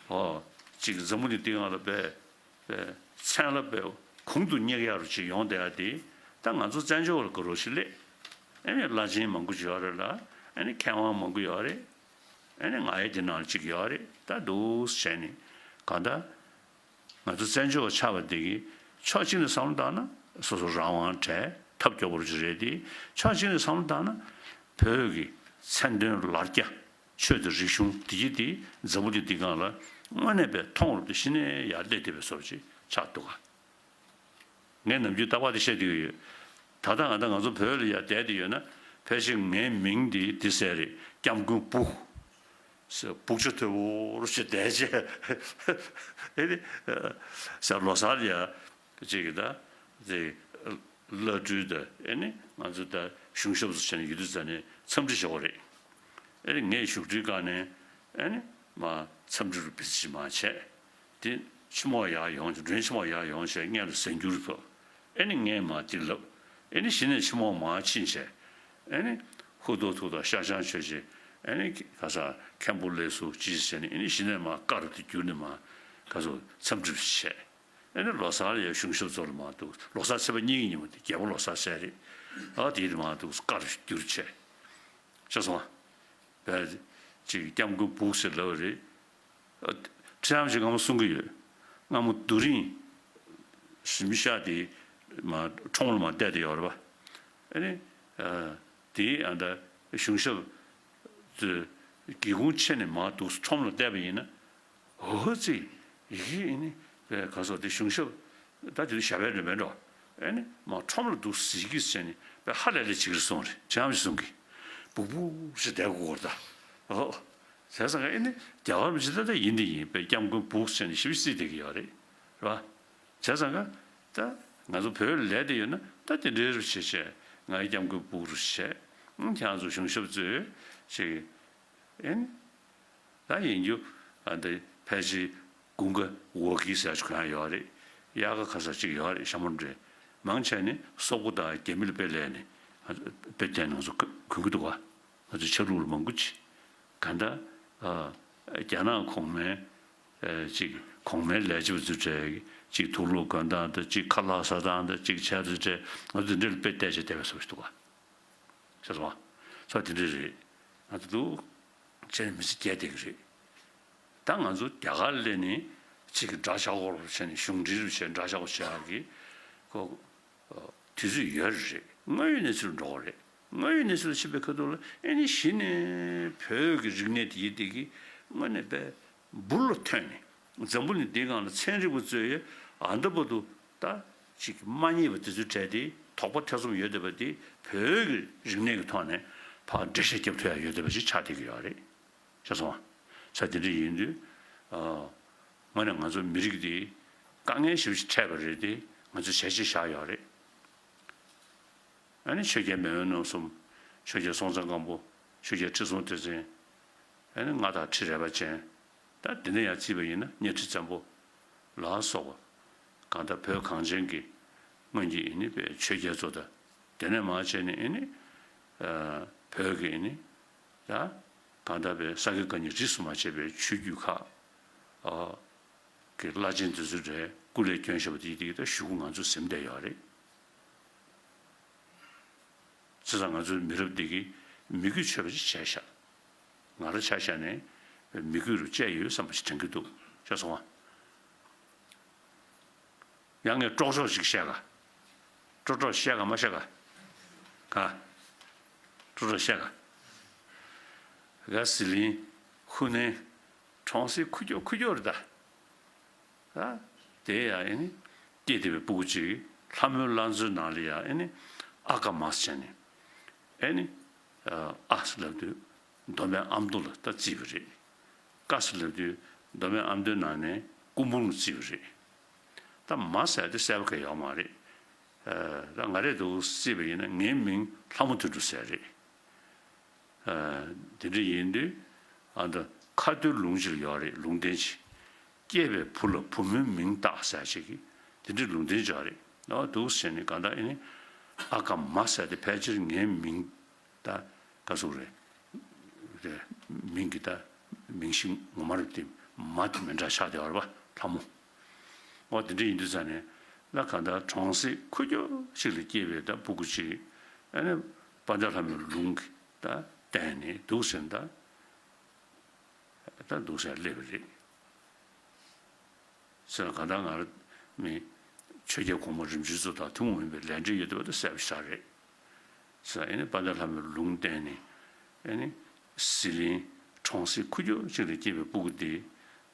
ཨོ་ཅིག་འཛམ་བུ་གླིང་འདི་སྒང་ལ་དཔེ་དཔེ་མཚན་ལ་དཔེ་གོང་དུ་སྙེག་ཡག་རུ་ཅིག་ཡོང་བསྡད་ཡ་དེ། ད་ང་ཚོ་བཙན་བྱོལ་བ་ལ་དགའ་རབ་ཅིག་སླེབས། ཨ་ནི་བླ་ཆེན་མང་པོ་ཅིག་ཡོད་རེད་ལ། ཨ་ནི་མཁས་དབང་མང་པོ་ཡོད་རེད། ཨ་ནི་ང་ཡི་དེ་ནང་ལ་ཅིག་ཡོད་རེད། ད་འདུག་བྱས་ནས་གང་ལྟར་ང་ཚོ་བཙན་བྱོལ་བ་ཆགས་པ་འདི་གིས་ཕྱོགས་གཅིག་ནས་བསམ་བློ་བཏང་ན་སོ་སོ་རང་དབང་བྲལ་ཐབས་སྐྱོ་པོ་ཅིག་རེད་དེ། ཕྱོགས་གཅིག་ནས་བསམ་བློ་བཏང་ན་བོད་ཀྱི་མཚན་དོན་ལར་རྒྱ་ཆོས་དང་རིག་གཞུང་འདི་གི་དེ་འཛམ་བུ་གླིང་འདི་སྒང་ལ་དངོས་གནས་དཔེ་མཐོང་རབ་ཏུ་གཞི་ནས་ཡར་སླེབས་བསྡད་པའི་བཟོ་ཅིག་ཆགས་འདུག་ག། ངས་ནམ་རྒྱུན་རྟག་པར་དེ་བཤད་བསྡད་ཀྱི་ཡོད། ད་ལྟ་ང་ད་ང་ཚོ་བོད་ལ་ཡར་བསྡད་དེ་ཡོད་ན། ཕལ་ཆེར་ངའི་མིང་འདི་འདི་ཟེར་རེད། སྐྱབས་མགོན་སྦུག་ཟེར། སྦུག་ཆུ་དོད་པོ་རུ་ཞིག་བསྡད་བྱས། ཨེ་ནི་ཟེར། ལོ་གསར་ཡ་ཅིག་གི་ད་དེ་བླ་སྤྲུལ་དང་། ཨེ་ནི་ང་ཚོ་ད་གཞུང་ཞབས་སུ་བྱས་ནས་ཡོད་དུས་ཙ་ནས་འཚམས་འདྲི་བྱེད་དགོས་རེད། ཨེ་ནི་ངས་བཞུགས་ཁྲིའི་སྒང་ནས་ཨེ་ནི་མར་འཚམས་འདྲི་རུ་བི་ཙི་ཞིག་མར་བྱས། དེ་ཕྱི་མོ་ཡར་ཡོང་། མགྲོན་ཕྱི་མོ་ཡར་ཡོང་བྱས་སྔོན་ལ་གཟན་སྐྱུར་ཕུལ། ཨེ་ནི་ངས་མར་དེ་ལབ། ཨེ་ནི་གཞི་ནས་ཕྱི་མོ་མར་ཕྱིན་བྱས། ཨེ་ནི་ཧུ་ཐུག་ཐུག་དང་ཤ་ཞང་མཆོད་བྱས། ཨེ་ནི་ག་ས་མཁན་པོ་ལེགས་སོ་ཅི་བྱས་ནས། ཨེ་ནི་གཞི་ནས་མར་ཀ་རུ་དེ་བསྒྱུར་ནས་མར་ག་ཚོ་འཚམས་འདྲི་བྱས། ཨེ་ནི་ལོ་གསར་ལ་ཡ་གཞུང་ཞབས་ཚོ་ལ་མར་འདུག། ལོ་གསར་ཚེས་པ་གཉིས་ཀྱི་ཉིན་མོ་དེ་རྒྱལ་པོ་ལོ་གསར་ཟེར་རེད། ཨ་དེ་དེ་མར་འདུག་ཀ་རུ་བསྒྱུར་བྱས། ཤེས་སོང་ཨ། བས་ཅིག་སྐྱབས་མགོན་སྦུག་ཟེར་ལབ་པ་རེད། ཨ། ཁྲི་ཨ་མཆོག་སྔ་མོ་གསུང་གི་ཡོད། སྔ་མོ་རྡོ་རིང་གཟིམ་ཤག་དེ་མར་ཁྲོམ་ལ་མར་བལྟས་བསྡད་ཡོད་རེད་པ། ཨ་ནི་ཨ་དེ་ཨ་ད་གཞུང་ཞབས་ཚོས་སྒེའུ་ཁུང་ཕྱེ་ནས་མར་འདུག་ཁྲོམ་ལ་བལྟས་པ་ཡིན་ན། འོ་ཙི། ཡི་གེ་ཨེ་ནི་བས་ག་སོགས་དེ་གཞུང་ཞབས་ད་དེ་དུས་ཞབས་པད་འདྲ་མེད་འགྲོ། ཨེ་ནི་མར་ཁྲོམ་ལ་འདུག་ཟེར་གྱི་ཟེར་ནས་བས་ཧ་ལས་ལས་བྱེད་ཀྱི་རེད་གསུངས་རེད། ཁྲི་ཨ་མཆོག་གསུང་གི། སྦུག་སྦུག་ཞེས་བསྡད་དགོས་ཀྱི་རེད་ད། ཨོ། བྱས་ཙང་ཨེ་ནི་རྒྱལ་བ་རིན་པོ་ཆེ་ད་ལྟ་ཡིན་དེ་ཡིན་པས་སྐྱབས་མགོན་སྦུག་ཟེར་ནས་ཞིབ་རྩིས་བསྡད་ཀྱི་ཡོད་རེད། རེད་པ། བྱས་ཙང་ཀ་ད་ང་ཚོ་བོད་ལ་ལས་དེ་ཡོད་ན་ད་དེ་འདྲའི་རུ་བྱེད་བྱས། ང་ཡི་སྐྱབས་མགོན་སྦུག་རུ་བྱས། ཨང་། ཁྱེད་རང་ཚོ་གཞུང་ཞབས་ཚོས་ཅིག་ཨེ་ནི། ད་ཡིན་རྒྱུ་ཨ་འདི་ཕལ་ཆེར་དགུན་ཁ་འོ་ཁི་ཟེར་ཅིག་གང་ཡོད་རེད། དབྱར་ཁ་ཁ་ས་ཅིག་ཡོད་རེད། ཞྭ་མོ་འདྲ། མང་ཆེ་ནི་སོག་པོ་དང་རྒྱ་མི་ལ་དཔེ་ལས་ནས་ཨ་དཔེ་བལྟས་ནས་ང་ཚོ་གོན་གི་འདུག་ག། ང་ཚོ་ཆ་ལུགས་ལ་མང་པོ་ཅིག་ག་འདྲ། ཨ་རྒྱ་ནག་གོང་མའི་ཨ་ཅིག་གོང་མའི་ལས་བྱེད་པ་ཚོའི་གྲས་ཅིག་དུག་ལོག་གོན་སྟངས་དང་། ཅིག་ཁ་ལག་ཟ་སྟངས་དང་། ཅིག་བྱས་ཚུལ་གྲས། ང་ཚོ་འདི་འདྲ་ལ་དཔེ་བལྟས་བྱས་བསྡད་པའི་བཟོ་ཞིག་འདུག་ག། ཤེས་སོང་ཨ། ས་དེ་འདྲ་རེད། ང་ཚོ་འདུག་བྱས་ནས་མི་ཚེ་སྐྱེལ་བསྡད་ཀྱི་རེད། ད་ང་ཚོ་རྒྱ་གར་སླེབས་ནས་ཅིག་གི་འདྲ་ཆགས་སྐོར་བྱས་ནས། གཞུང་འབྲེལ་རུ་བྱས་འདྲ་ཆགས་སྐོར་བྱེད་ཡག་གི་ཁོ་དུས་ཚོད་ཡོད་རེད། དངོས་ཡོད་གནས་ཚུལ་འགྲོ་གི་རེད། དངོས་ཡོད་གནས་ཚུལ་ཕྱིན་པའི་ཁ་ཐུག་ལ་ཨེ་ནི་གཞི་ནས་བོད་ཀྱི་རིག་གནས་དེ་ཡིན་དེ་གི་དངོས་གནས་དཔེ་འབུར་ལ་ཐོན་ནས། འཛམ་བུ་གླིང་འདིའི་སྒང་ལ་ཚན་རིག་པ་ཚོས་ཨ་འདི་བར་དུ་ད་ཅིག་མ་རྙེད་པ་དེ་ཚོའི་གྲས་དེ། དོགས་པ་ཐེ་ཚོམ་ཡོད་བསྡད་པ་དེ་བོད་ཀྱི་རིག་གནས་ཀྱི་ཐོག་ནས་ཕར་འགྲེལ་བཤད་རྒྱབ་ཐུབ་ཡ་ཡོད་བསྡད་པ་ཞིག་ཆགས་བསྡད་ཀྱི་ཡོད་རེད། ཤེས་སོང་ཨ། ས་དེ་འདྲ་ཡིན་དུས་ཨ་དངོས་གནས་ང་ཚོ་མི་རིགས་འདི་དཀའ་ངལ་ཞེ་པོ་ཅིག་འཕྲད་པ་རེད་དེ། ང་ཚོས་བྱས་རྗེས་བཞག་ཡོད་རེད། ཨ་ནི་ཆོས་རྒྱལ་མེས་དབོན་རྣམ་གསུམ། ཆོས་རྒྱལ་སྲོང་བཙན་སྒམ་པོ། ཆོས་རྒྱལ་ཁྲི་སྲོང་ལྡེ་བཙན། ཨ་ནི་མངའ་བདག་ཁྲི་རལ་པ་ཅན། ད་དེ་ནས་ཡར་བརྩིས་པ་ཡིན་ན་གཉའ་ཁྲི་བཙན་པོ་ལ་སོགས་པ་གང་ལྟར་བོད་གངས་ཅན་གྱི་སྔོན་གྱི་ཨེ་ནི་པའི་ཆོས་རྒྱལ་ཚོ་དང་། དེ་ནས་མར་བྱས་ནས་ཨེ་ནི་བོད་ཀྱི་ཨེ་ནི་ད་གང་ལྟར་པའི་ས་དགེ་བཀའ་རྙིང་རིས་སུ་མ་ཆད་པའི་ཆོས་བརྒྱུད་ཁག་གི་བླ་ཆེན་དེ་ཚོའི་གྲས་སྐུ་ལས་བསྐྱོན་བཞག་པ་དེ་དེ་ད་གཞུག་གུ་ང་ཚོས་ཟིན་བསྡད་ཡོད་རེད། བྱས་ཙང་ང་ཚོའི་མི་རབས་འདི་གིས་མི་རྒྱུད་ཆོད་པ་ཅིག་བྱས་ཤག་ང་རང་ཆ་བཞག་ནས་མི་རྒྱུད་རུ་བཅད་ཡོད་བསམ་པ་ཞིག་དྲན་གྱི་འདུག་ཤེས་སོང་ང་། ཡང་ངས་ཀྲོག་ཀྲོག་ཅིག་བཤད་ག་ཀྲོག་ཀྲོག་བཤད་ག་མ་བཤད་ག་ག་ཀྲོག་ཀྲོག་བཤད་ག་ག་ཟི་ལིང་། ཧུ་ནན། གྲོང་གསེབ་ཁུག་ཀྱོག་ཁུག་ཀྱོག་རེད་ད། ཨ། དེ་ཡང་ཨེ་ནི། སྐྱེས་བསྡད་པའི་སྤུ་གུ་གཅིག་ལྷ་མོའི་བླ་མཚོའི་ནང་ལ་ཡང་ཨེ་ནི། ཨ་ཀ་མ་ཟེར་ནས། ཨེ་ནི། ཨ་ཟེར་ལབ་དུས། མདོ་སྨད་ཨ་མདོ་ལ་ད་བརྩིས་པ་རེད། ཀ་ཟེར་ལབ་དུས། མདོ་སྨད་ཨ་མདོའི་ནང་ནས་སྐུ་འབུམ་ལ་བརྩིས་པ་རེད། ད་མ་ཟེར་དེ་གསལ་པོ་གང་ཡོད་མ་རེད། ཨ། ད་ང་རས་འདུག་བརྩིས་པ་ཡིན་ན་ངའི་མིང་ལྷ་མོ་དོན་གྲུབ་ཟེར་རེད། ཨ། དེ་འདྲ་ཡིན་དུས། ཨ། ད་ཁ་ཐུག་ལུང་ཅིག་ལ་ཡོད་རེད། ལུང་བསྟན་ཅིག་སྐྱེས་པའི་བུ་ལ་བུ་མོའི་མིང་བཏགས་ཟེར་ཅིག་གི་དེ་འདྲའི་ལུང་བསྟན་ཅིག་ཡོད་རེད། ཨ། འདུག་ཟེར་ནས་གང་ལྟར་ཨེ་ནི། ཨ་ཀ་མ་ཟེར་དེ་ཕལ་ཆེར་ངའི་མིང་ད་ག་ཟེར་རེད། དེ་མིང་གི་ད་མིང་གཞི་ངོ་མ་རེད་དེ། མ་དེ་མི་འདྲ་ཆགས་བསྡད་ཡོད་རེད་པ། ལྷ་མོ། འོ་དེ་འདྲ་ཡིན་དུས་ཙང་ནས་ལ་གང་ལྟར་གྲོང་གསེབ་ཁུག་ཀྱོག་ཅིག་ལ་སྐྱེས་པའི་ད་སྤུ་གུ་ཅིག་ཨ་ནི་དཔལ་ལྡན་ལྷ་མོའི་ལུང་གི་ད་བསྟན་ནས་འདུག་ཟེར་ད། ད་འདུག་ཟེར་སླེབས་པ་རེད། ཟེར་ན་གང་ལྟར་ང་རང་མི་ཆོས་རྒྱལ་གོང་མ་རིམ་བྱོན་ཚོ་དང་ཐུན་མོང་མིན་པའི་ལས་འབྲེལ་ཡོད་བསྡད་པ་དེ་གསལ་པོ་ཞིག་རེད། ཟེར་ཨེ་ནི་དཔལ་ལྡན་ལྷ་མོའི་ལུང་བསྟན་ནས་ཨེ་ནི་ཟི་ལིང་གྲོང་གསེབ་ཁུག་ཀྱོག་ཅིག་ལ་སྐྱེས་པའི་སྤུ་གུ་དེ་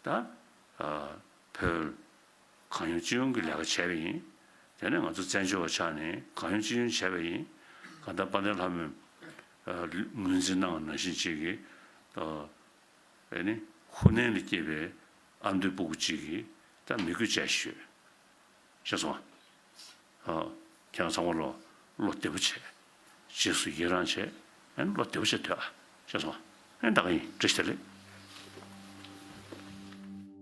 ད་ཨ་བོད་གང་ཡོང་ཅི་ཡོང་གི་ལས་ཀ་བྱས་པ་ཡིན། དེ་ནས་ང་ཚོ་བཙན་བྱོལ་བ་ཆགས་ནས་གང་ཡོང་ཅི་ཡོང་བྱས་པ་ཡིན། གང་ལྟར་དཔལ་ལྡན་ལྷ་མོའི་ཨ་ངོས་འཛིན་གནང་བ་ནང་བཞིན་ཅིག་གིས་ཨ་ཨེ་ནི་ཧུ་ནན་ལ་སྐྱེས་པའི་ཨ་མདོའི་སྤུ་གུ་ཅིག་གིས་ད་མི་རྒྱུད་བཅད་ཤོད། ཤེས་སོང་ཨ། ཨ། ཁྱེད་རང་ཚང་མ་ལོ་བློ་བདེ་པོ་བྱས། རྗེས་སུ་ཡི་རང་བྱས། ཨེ་ནི་བློ་བདེ་པོ་བྱས་སྡོད་ཨ། ཤེས་སོང་ཨ། ཨེ་ད་ག་ཡིན། བཀྲ་ཤིས་བདེ་ལེགས།